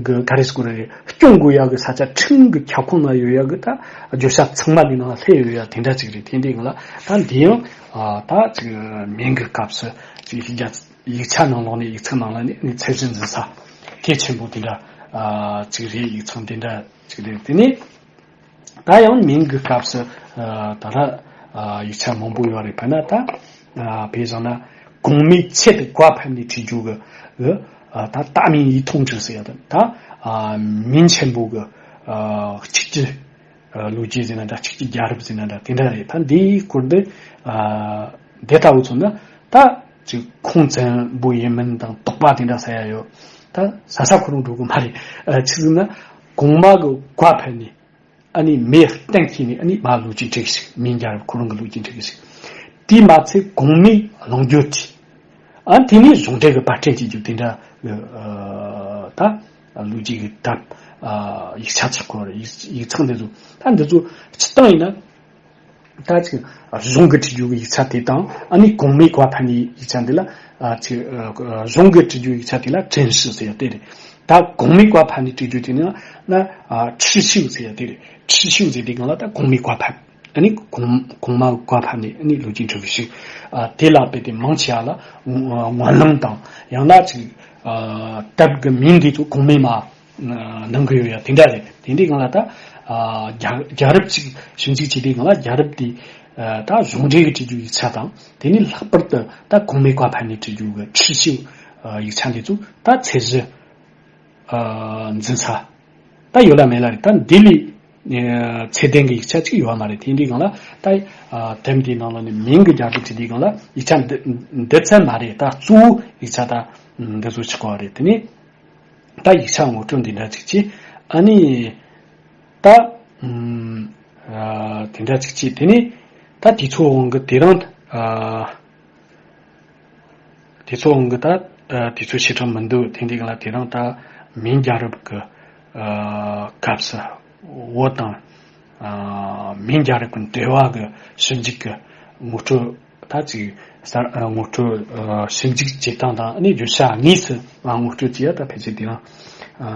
གི་ག་རེ་ཟེར་དགོས་རེད། སྐྱོང་དགོས་ཡག་གི་ས་ཆ་ཁྲིམས་ཀྱི་ཁྱབ་ཁོངས་ན་ཡོད་ཡག་གི་ད་བརྗོད་བྱ་ཚང་མ་ལས་ནང་ལྷད་ཡོད་ཡག་དེ་འདྲ་ཅིག་རེད། དེ་འདྲའི་ངང་ལ་ད་འདི་ཡང་ཨ་ད་ཅིག་མིང་གི་སྐབས་སུ་ཅིག་ཡིག་ཆ་ནང་ལོགས་ནས་ཡིག་ཚང་ནང་ལ་ནས་ནས་ཚད་གཞི་འཛིན་ས་གལ་ཆེན་པོ་དེ་འདྲ་ཨ་ཅིག་རེད། ཡིག་ཚང་དེ་འདྲ་ཅིག་རེད། དེ་ནས། ད་ཡང་མིང་གི་སྐབས་སུ་ཨ་ད་ར་ཨ་ཡིག་ཆ་མང་པོ་ཡོད་རེད། དཔེར་ན་ད་ཨ་དཔེ་བཞག་ན་གོང་མའི་ཆེད་དུ་བཀའ་ཕབ་ནས་བྲིས་རྒྱུ་གི་ཨ་ད་大明一统制ཟེར་ཡ་ད་ད་ཨ་明ཆེན་པོ་གི་ཨ་གཅིག་གྱུར་ཨ་ལོ་རྒྱུས་ཟེར་ན་འདྲ། གཅིག་གྱུར་རྒྱལ་རབས་ཟེར་ན་འདྲ། དེ་འདྲ་རེད། ད་འདིའི་སྐོར་འདི་ཨ་འདི་ལྟ་བུ་མཚོན་ན་ད་ཅིག་ཁུངས་བཙན་པོ་ཡིན་མིན་དང་དོགས་པ་དེ་འདྲ་ཟ་ཡ་ཡོད། ད་ཟ་ས་ཁོ་རང་འགྲོ་གི་མ་རེད། ཨ་ཆི་ཟེར་ན་གོང་མ་གི་བཀའ་ཕབ་ནས། ཨ་ནི་མེས་གཏན་འཁེལ་ནས་ཨ་ནི་མ་ལོ་རྒྱུས་འབྲི་གི་ཞིག་མིང་རྒྱལ་རབས་ཁོ་རང་གི་ལོ་རྒྱུས་འབྲི་གི་ཞིག་དེས་མ་ཚད་གོང་མའི་ལོ་རྒྱུས་ཀྱི་ཨ་དེ་ནས་གཞུང་འབྲེལ་གྱི་པར་སྐྲུན་བྱེད་རྒྱུ་དེ་འདྲ་ཨ་ད་ལོ་རྒྱུས་ཀྱི་དེབ་ཨ་ཡིག་ཆ་ཚང་ཁོ་ར་ཡིག་ཡིག་ཚང་འདི་ཚོ་ད་འདི་ཚོ་སྤྱིར་བཏང་ཡིན་ན་ད་ཅིག་གཞུང་གི་བྲིས་རྒྱུ་གི་ཡིག་ཆ་དེ་དང་ཨ་ནི་གོང་མའི་བཀའ་ཕབ་ནས་ཡིག་ཆ་འདི་ལ་ཨ་ཅིག་ཨ་གཞུང་གི་བྲིས་རྒྱུ་ཡིག་ཆ་དེ་ལ་正史ཟེར་ཡ་དེ་རེད། ད་གོང་མའི་བཀའ་ཕབ་ནས་བྲིས་རྒྱུ་དེ་ནི་ན་ཨ་軫修ཟེར་ཡ་དེ་རེད།軫修ཟེར་དེ་གང་ལ་ད་གོང་མའི་བཀའ་ཕབ། ཨ་ནི་གོང་གོང་མ་བཀའ་ཕབ་ནས་ཨ་ནི་ལོ་རྒྱུས་འབྲི་རྒྱུ་ཞིག་ཨ་དེ་ལ་དཔེ་དེ་མང་ཆེ་བ་ལ་སྔོན་ལམ་དང་ཡང་ན་ཅིག་ཨ་དེབ་ཀྱི་མིང་འདི་ཚོ་གོང་མའི་མ་ཨ་ནང་གི་ཡོད་ཡ་དེ་འདྲ་རེད། དེ་འདྲའི་སྒང་ལ་ད་ཨ་རྒྱལ་རྒྱལ་རབས་ཅིག་ཞིབ་འཇུག་བྱེད་དུས་སྒང་ལ་རྒྱལ་རབས་དེ་ཨ་ད་གཞུང་འབྲེལ་གྱི་བྲིས་རྒྱུ་ཡིག་ཆ་དང་དེ་ནས་ལྷག་པར་དུ་ད་གོང་མའི་བཀའ་ཕབ་ནས་བྲིས་རྒྱུ་གི་ཁྲིད་ཤིའུ་ཨ་ཡིག་ཆ་འདི་ཚོ་ད་ཚད་གཞི་ཨ་འཛིན་ས་ད་ཡོད་ལ་མེད་ལ་རེད། ད་འདི་ལས་ཨ་ཚད་ལྡན་གྱི་ཡིག་ཆ་ཅིག་ཡོད་མ་རེད། དེ་འདྲའི་སྒང་ལ་ད་ཨ་དེབ་འདིའི་ནང་ལ་ནི་མིང་གི་རྒྱལ་རབས་བྲིས་དུས་སྒང་ལ་ཡིག་ཆ་འདི་འདི་ཚད་མ་རེད། ད་གཙོ་བོ་ཡིག་ཆ་ད་འདི་ཚོ་ཆགས་པ་རེད། དེ་ནས། ད་ཡིག་ཆ་ངོ་སྤྲོད་འདི་འདྲ་ཅིག་བྱས། ཨ་ནི་ད་ཨ་དེ་འདྲ་ཅིག་བྱས། དེ་ནས་ད་དུས་ཚོད་དབང་གིས་དེ་རིང་ཨ་དུས་ཚོད་དབང་གིས་ད་ཨ་དུས་ཚོད་ཞེ་དྲག་མི་འདུག་དེ་འདི་ག་ལ་དེ་རིང་ད་མིང་རྒྱལ་རབས་ཀྱི་ཨ་སྐབས་སུ་བོད་དང་ཨ་མིང་རྒྱལ་རབས་ཀྱི་འབྲེལ་བ་གི་ཞིབ་འཇུག་གི་ངོ་སྤྲོད། ད་ཅིག་གསར་ཨ་ངོ་སྤྲོད་ཨ་ཞིབ་འཇུག་བྱེད་སྟངས་དང་ཨ་ནི་བརྗོད་བྱ་དངོས་སུ་ང་ངོ་སྤྲོད་བྱེད་ཡ་ད་ཕལ་ཆེར་དེ་རིང་ཨ་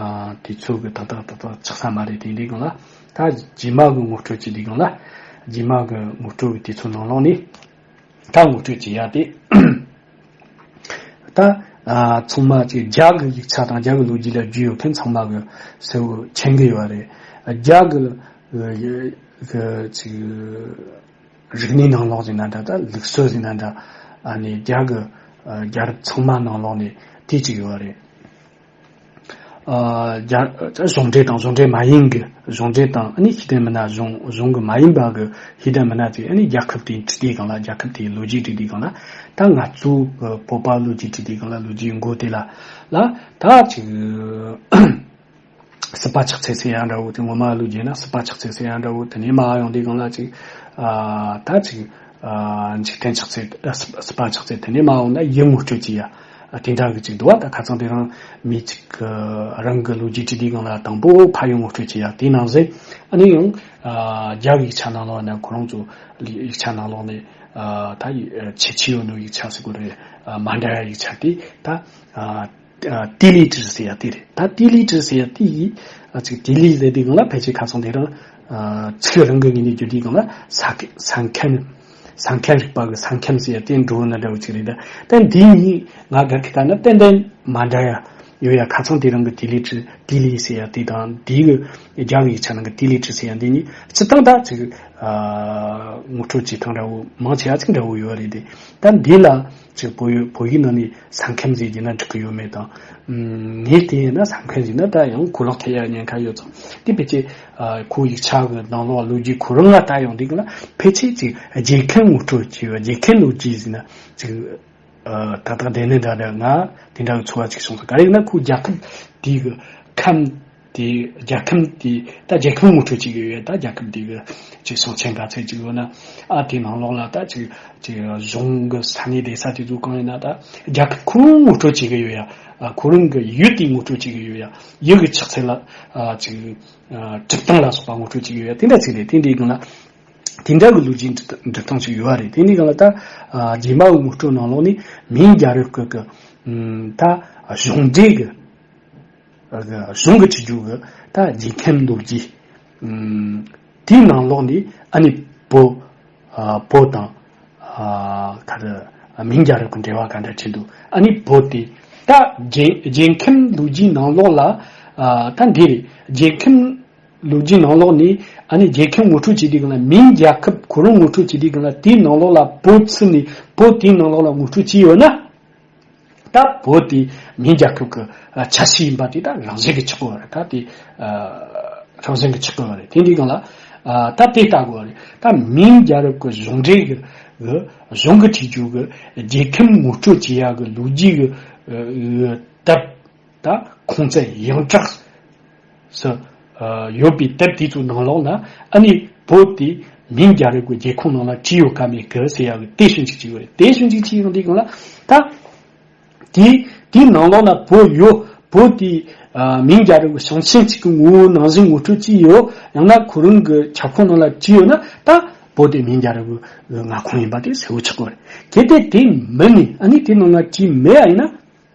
དུས་ཚོད་ཀྱི་ཏག་ཏག་ཏག་ཏག་ཆགས་ས་མ་རེད། དེ་འདྲའི་སྒང་ལ་ད་རྗེས་མ་གི་ངོ་སྤྲོད་བྱེད་དུས་སྒང་ལ་རྗེས་མ་གི་ངོ་སྤྲོད་ཀྱི་དུས་ཚོད་ནང་ལོགས་ནས་ད་ངོ་སྤྲོད་བྱེད་ཡ་དེ་ད་ཨ་ཚང་མ་ཅིག་རྒྱ་གི་ཡིག་ཆ་དང་རྒྱ་གི་ལོ་རྒྱུས་ལ་རྒྱུས་ཡོད་མཁན་ཚང་མ་གི་གསལ་བོ་མཁྱེན་གི་ཡོད་རེད། རྒྱ་གི་གི་ཅིག་རིག་གནས་ནང་ལོགས་ཟེར་ན་འདྲ། ད་ལུགས་སྲོལ་ཟེར་ན་འདྲ། ཨ་ནི་རྒྱ་གི་ཨ་རྒྱལ་རབས་ཚང་མ་ནང་ལོགས་ནས་དེ་གཅིག་ཡོད་རེད། ཨ་རྒྱ་གཞུང་འབྲེལ་དང་གཞུང་འབྲེལ་མ་ཡིན་གི་གཞུང་འབྲེལ་དང་ཨ་ནི་ཤེས་ལྡན་མི་སྣ་གཞུང་གཞུང་གི་མ་ཡིན་པ་གི་ཤེས་ལྡན་མི་སྣ་ཚོས་ཨ་ནི་རྒྱལ་ཁབ་དེའི་འབྲི་དུས་སྒང་ལ་རྒྱལ་ཁབ་དེའི་ལོ་རྒྱུས་འབྲི་དུས་སྒང་ལ་ད་ང་ཚོ་གི་བོད་པ་ལོ་རྒྱུས་འབྲི་དུས་སྒང་ལ་ལོ་རྒྱུས་མགོ་དེ་ལ་ལ་ད་ཅིག་སྲིད་པ་ཆགས་ཚུལ་ཟེར་ཡ་འདྲ་བོ་དེ་ངོ་མ་ལོ་རྒྱུས་ན་སྲིད་པ་ཆགས་ཚུལ་ཟེར་ཡ་འདྲ་བོ་དེ་ནས་མར་ཡོང་དུས་སྒང་ལ་ཅིག་ཨ་ད་ཅིག་ཨ་འཇིག་རྟེན་ཆགས་ཚུལ་ཨ་སྲིད་སྲིད་པ་ཆགས་ཚུལ་དེ་ནས་མར་ཡོང་ན་ཡུལ་ངོ་སྤྲོད་བྱེད་ཡ་ཨ་དེ་འདྲ་གི་ཅིག་འདུག་བ། ད་ཁ་སང་དེ་རིང་མི་གཅིག་གི་རང་གི་ལོ་རྒྱུས་བྲིས་དུས་སྒང་ལ་དང་པོ་ཕ་ཡུལ་ངོ་སྤྲོད་བྱེད་ཡ་དེ་ནང་བཞིན་ཨ་ནི་ཡང་ཨ་རྒྱ་གི་ཡིག་ཆ་ནང་ལོགས་ནས་ཁོ་རང་ཚོ་ཡིག་ཆ་ནང་ལོགས་ནས་ཨ་ད་ཡི་ཨ་ཁྱད་ཆོས་ཡོད་ནོ་ཡིག་ཆ་ཟེར་དགོས་རེད། ཨ་མ་འདྲ་ཡ་ཡིག་ཆ་དེ་ད་ཨ། ཨ་ཏི་ལི་ཀྲི་ཟེར་ཡ་དེ་རེད། ད་ཏི་ལི་ཀྲི་ཟེར་ཡ་དེ་ཡིས་ཨ་ཅིག་ཏི་ལི་ཟེར་དུས་སྒང་ལ་ཕལ་ཆེར་ཁ་སང་དེ་རིང་ཨ་ཚིག་རང་གི་ངོས་ནས་བརྗོད་དུས་སྒང་ལ་ས་ས་མཁན། ས་མཁན་རིག་པ་གི་ས་མཁན་ཟེར་ཡ་དེ་འགྲོ་ན་འདྲ་བོ་ཅིག་རེད། ད་ད་འདི་གཉིས་ང་སྒེར་གྱི་ལྟ་ན་ཏན་ཏན་མ་འདྲ་ཡ་ཡོད་ཡ། ཁ་སང་དེ་རིང་གི་ཏི་ལི་ཀྲི་ཏི་ལི་ཟེར་ཡ་དེ་དང་འདི་གི་རྒྱ་གི་ཡིག་ཆ་ནང་གི་ཏི་ལི་ཀྲི་ཟེར་ཡ་འདི་གཉིས་སྤྱིར་བཏང་ད་ཅིག་ཨ་ངོ་སྤྲོད་བྱེད་སྟངས་འདྲ་བོ་མང་ཆེ་བ་ཅིག་འདྲ་བོ་ཡོད་རེད་དེ། ད་འདི་ལ་ཅིག་བོད་ཡིག་བོད་ཡིག་ནང་ནས་ས་མཁན་ཟེར་གྱི་ན་འགྲིག་གི་ཡོད་མེད་དང་། ངས་དེ་ཡིན་ན་ས་མཁན་ཟེར་ན་ད་ཡང་གོ་ལོག་ཐེབས་ཡ་ཉེན་ཁ་ཡོད་ཙང་དེ་ཕལ་ཆེར་ཁོ་ཡིག་ཆ་གི་ནང་ལོགས་ལོ་རྒྱུས་ཁོ་རང་ལ་ལྟ་ཡོང་དུས་ལ་ཕལ་ཆེར་ཅིག་རྒྱལ་ཁའི་ངོ་སྤྲོད་ཅིག་ཡོད། རྒྱལ་ཁའི་ལོ་རྒྱུས་ཟེར་ན་ཅིག་ད་ལྟ་དེ་ནས་འདྲ་འདྲ་ང་དེ་འདྲ་གི་ཚོར་བ་ཅིག་བྱུང་སོང་། ག་རེ་ཡིན་ན་ཁོ་རྒྱལ་ཁབ་དེ་གི་ཁམས། དེ་རྒྱལ་ཁམས་དེ་ད་རྒྱལ་ཁམས་ངོ་སྤྲོད་བྱེད་ཀྱི་ཡོད། ད་རྒྱལ་ཁབ་དེ་གི་ཅིག་ཞིང་ཆེན་ག་ཚད་ཅིག་ཡོད་ན། ཨ་དེ་ནང་ལོགས་ལ་ད་ཅིག་ཅིག་གཞུང་གི་ས་གནས་སྡོད་ས་དེ་ཚོ་གང་ཡིན་ན། ད་རྒྱལ་ཁབ་ཁོ་རང་ངོ་སྤྲོད་བྱེད་ཀྱི་ཡོད་ཡ། ཨ་ཁོ་རང་གི་ཡུལ་དེ་ངོ་སྤྲོད་བྱེད་ཀྱི་ཡོད་ཡ། ཡུལ་གྱི་ཆགས་ཚུལ་ལ་ཨ་ཅིག་ཨ་གྲུབ་སྟངས་ལ་སོགས་པ་ངོ་སྤྲོད་བྱེད་ཀྱི་ཡོད་ཡ། དེ་འདྲ་ཅིག་རེད། དེ་འདྲའི་སྒང་ལ་དེ་འདྲ་གི་ལོ་རྒྱུས་འབྲི་འབྲི་སྟངས་ཅིག་ཡོད་རེད། དེ་འདྲའི་སྒང་ལ་ད་ཨ་རྗེས་མ་གི་ངོ་སྤྲོད་ནང་ལོགས་ནས་མིང་རྒྱལ་རབས་ཀྱི་གི་ཨམ་ད་གཞུང་འབྲེལ་གི་གཞུང་གི་བྲིས་རྒྱུགས་ཀྱི་ད་རྒྱལ་ཁམས་ལོ་རྒྱུས། ཨམ། དེའི་ནང་ལོགས་ནས་ཨ་ནི་བོད། ཨ་བོད་དང་། ཨ་ག་རེ། མིང་རྒྱལ་རབས་ཀྱི་འབྲེལ་བ་ག་འདྲ་བྱེད་འདུག་ཨ་ནི་བོད་དེ་ད་རྒྱལ་རྒྱལ་ཁམས་ལོ་རྒྱུས་ནང་ལོགས་ལ། ཨ་ད་འདི་རེད། རྒྱལ་ཁམས་ལོ་རྒྱུས་ནང་ལོགས་ནས་ཨ་ནི་རྒྱལ་ཁམས་ངོ་སྤྲོད་བྱེད་དུས་སྒང་ལ་མིང་རྒྱལ་ཁབ་ཁོ་རང་ངོ་སྤྲོད་བྱེད་དུས་སྒང་ལ་དེའི་ནང་ལོགས་ལ་བོད་ཚུད་ནས་བོད་དེའི་ནང་ལོགས་ལ་ངོ་སྤྲོད་བྱས་ཡོད་ན། ད་བོད་དེ་མིང་རྒྱལ་ཁབ་ཀྱི་ཨ་ཆ་ཤས་ཡིན་པ་དེ་ད་རང་བཞིན་གྱིས་ཆགས་ཀྱི་ཡོད་རེད། ད་དེ་ཨ་རང་བཞིན་གྱིས་ཆགས་ཀྱི་ཡོད་རེད། དེ་འདྲའི་སྒང་ལ་ཨ་ད་དེ་ལྟ་དགོས་རེད། ད་མིང་རྒྱལ་རབས་ཀྱི་གཞུང་འབྲེལ་གྱི་གི་གཞུང་གི་བྲིས་རྒྱུགས་ཀྱི་རྒྱལ་ཁམས་ངོ་སྤྲོད་བྱེད་ཡག་གི་ལོ་རྒྱུས་ཀྱི་ཨ་དེབ། ད་ཁུངས་བཙན་ཡོངས་གྲགས་སུ་ཨ་ཡོད་པའི་དེབ་དེ་ཚོའི་ནང་ལོགས་ན་ཨ་ནི་བོད་དེ་མིང་རྒྱལ་རབས་ཀྱི་རྒྱལ་ཁོངས་ནང་ལ་བྲིས་ཡོད་ག་མེད་གི་ཟེར་ཡག་གི་དེ་ཞིབ་འཇུག་བྱས་ཡོད་རེད། དེ་ཞིབ་འཇུག་བྱས་ཡོང་དུས་སྒང་ལ་ད་དེ་དེའི་ནང་ལོགས་ན་བོད་ཡོད། བོད་དེ་ཨ་མིང་རྒྱལ་རབས་ཀྱི་ཞིང་ཆེན་ཞིག་གི་ངོ་བོ་ནང་བཞིན་ངོ་སྤྲོད་བྱས་ཡོད། ཡང་ན་ཁོ་རང་གི་ཁྱབ་ཁོངས་ནང་ལ་བྲིས་ཡོད་ན་ད་བོད་དེ་མིང་རྒྱལ་རབས་ཀྱི་མངའ་ཁོངས་ཡིན་པ་དེ་གསལ་བོ་ཆགས་ཀྱི་ཡོད་རེད། གལ་ཏེ་དེ་མིན་ནས་ཨ་ནི་དེ་ནང་ལ་བྲིས་མེད་པ་ཡིན་ན།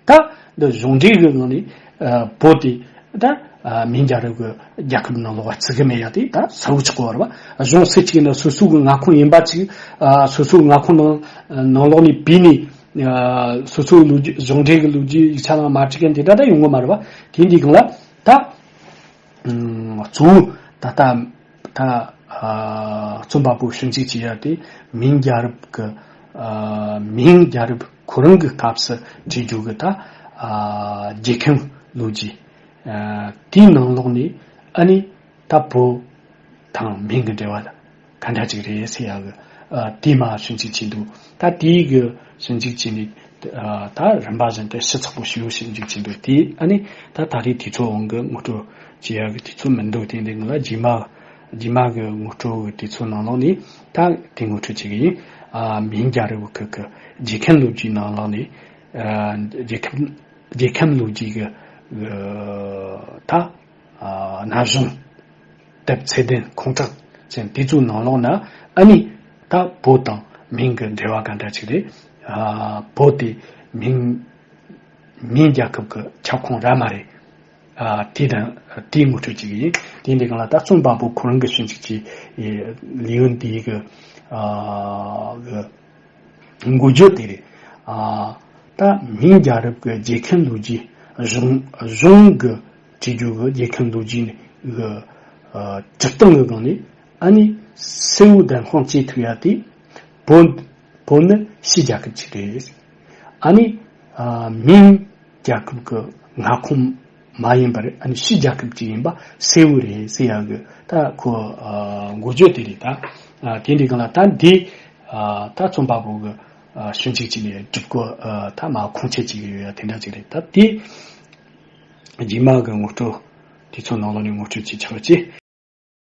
ད་འདི་གཞུང་འབྲེལ་གྱི་ངང་ནས་ཨ་བོད་དེ་ད་ཨ་མིང་རྒྱལ་རབས་ཀྱི་རྒྱལ་ཁབ་ནང་ལོགས་བ་བརྩི་གི་མེད་ཡ་དེ་ད་གསལ་བོ་ཆགས་ཀྱི་ཡོད་རེད་པ། གཞུང་སུ་གཅིག་ཡིན་ན་སོ་སོ་གི་མངའ་ཁོངས་ཡིན་པ་ཅིག་ཨ་སོ་སོའི་མངའ་ཁོངས་ནང་ནང་ལོགས་ནས་བུད་ནས་ཨ་སོ་སོའི་ལོ་རྒྱུས་གཞུང་འབྲེལ་གྱི་ལོ་རྒྱུས་ཡིག་ཆ་ནང་མ་བྲིས་མཁན་དེ་འདྲ་ད་ཡོང་གི་མ་རེད་པ། དེ་འདི་སྒང་ལ་ད། ཨུམ། གཙོ་བོ་ད་ལྟ་ད་ཨ་རྩོམ་པ་པོ་ཞིབ་འཇུག་བྱེད་ཡ་དེ་མིང་རྒྱལ་རབས་ཀྱི་ཨ་མིང་རྒྱལ་རབས་ཁོ་རང་གི་སྐབས་སུ་བྲིས་རྒྱུགས་ཀྱི་ད་ཨ་རྒྱལ་ཁམས་ལོ་རྒྱུས། ཨ་དེའི་ནང་ལོགས་ནས་ཨ་ནི་ད་བོད་དང་མིང་གི་འབྲེལ་བ་ལ་ག་འདྲ་ཅིག་རེད་ཟེར་ཡ་གི་ཨ་དེ་མ་ཞིབ་འཇུག་བྱས་འདུག་ད་དེའི་གི་ཞིབ་འཇུག་བྱས་ནས་ཨ་ད་རིམ་པ་བཞིན་དུ་ཞིབ་ཚགས་པོ་ཞེ་པོ་ཞིབ་འཇུག་བྱས་འདུག་དེ་ཨ་ནི་ད་ད་རེས་དུས་ཚོད་འོང་གི་ངོ་སྤྲོད་བྱེད་ཡ་གི་དུས་ཚོད་མི་འདུག་དེ་འདི་ང་ལ་རྗེས་མ་རྗེས་མ་གི་ངོ་སྤྲོད་གི་དུས་ཚོད་ནང་ལོགས་ནས་ད་དེ་ངོ་སྤྲོད་བྱེད་གི་ཡིན། ཨ་མིང་རྒྱལ་རབས་གི་གི་རྒྱལ་ཁམས་ལོ་རྒྱུས་ནང་ལོགས་ནས་ཨ་རྒྱལ་ཁམས་རྒྱལ་ཁམས་ལོ་རྒྱུས་གི་ཨ་ད་ཨ་ན་གཞུང་དེབ་ཚད་ལྡན་ཁུངས་དྲག་ཅན་དེ་ཚོའི་ནང་ལོགས་ན་ཨ་ནི་ད་བོད་དང་མིང་གི་འབྲེལ་བ་ག་འདྲ་ཅིག་རེད། ཨ་བོད་དེ་མིང་མིང་རྒྱལ་ཁབ་ཀྱི་ཁྱབ་ཁོངས་ར་མ་རེད། ཨ་དེ་དང་དེའི་ངོ་སྤྲོད་ཅིག་ཡིན། དེ་འདི་སྒང་ལ་ད་རྩོམ་པ་པོ་ཁོ་རང་གི་ཞིབ་འཇུག་གི་ལས་ཡུན་འདིའི་གི་ཨ་གི་འགོ་བརྗོད་དེ་རེད། ཨ་ད་མིང་རྒྱལ་རབས་ཀྱི་རྒྱལ་ཁམས་ལོ་རྒྱུས་གཞུང་གཞུང་གི་བྲིས་རྒྱུགས་གི་རྒྱལ་ཁམས་ལོ་རྒྱུས་ནི་གི་ཨ་སྤྱིར་བཏང་གི་སྒང་ནས་ཨ་ནི་སེའུ་ལྡན་དཔང་བྱེད་ཐུབ་ཡ་དེ་བོད་བོད་ནི་ཕྱི་རྒྱལ་ཁབ་ཅིག་རེད། ཨ་ནི་ཨ་མིང་རྒྱལ་ཁབ་ཀྱི་མངའ་ཁོངས་མ་ཡིན་པར་ཨ་ནི་ཕྱི་རྒྱལ་ཁབ་ཅིག་ཡིན་པ་གསལ་བོ་རེད་ཟེར་ཡག་གི་ད་ཁོ་ཨ་འགོ་བརྗོད་དེ་རེད། ད་ཨ་དེ་འདི་སྒང་ལ་ད་འདི་ཨ་ད་རྩོམ་པ་པོ་གི་ཨ་ཞིབ་འཇུག་བྱས་ནས་སྒྲུབ་དགོས་ཨ་ད་མ་ཁུངས་ཆད་ཅིག་ཡོད་ཡ་དེ་འདྲ་ཅིག་རེད། ད་དེ་རྗེས་མ་གི་ངོ་སྤྲོད་དུས་ཚོད་ནང་ལོགས་ནས་ངོ་སྤྲོད་བྱེད་ཆོག་ཅེས།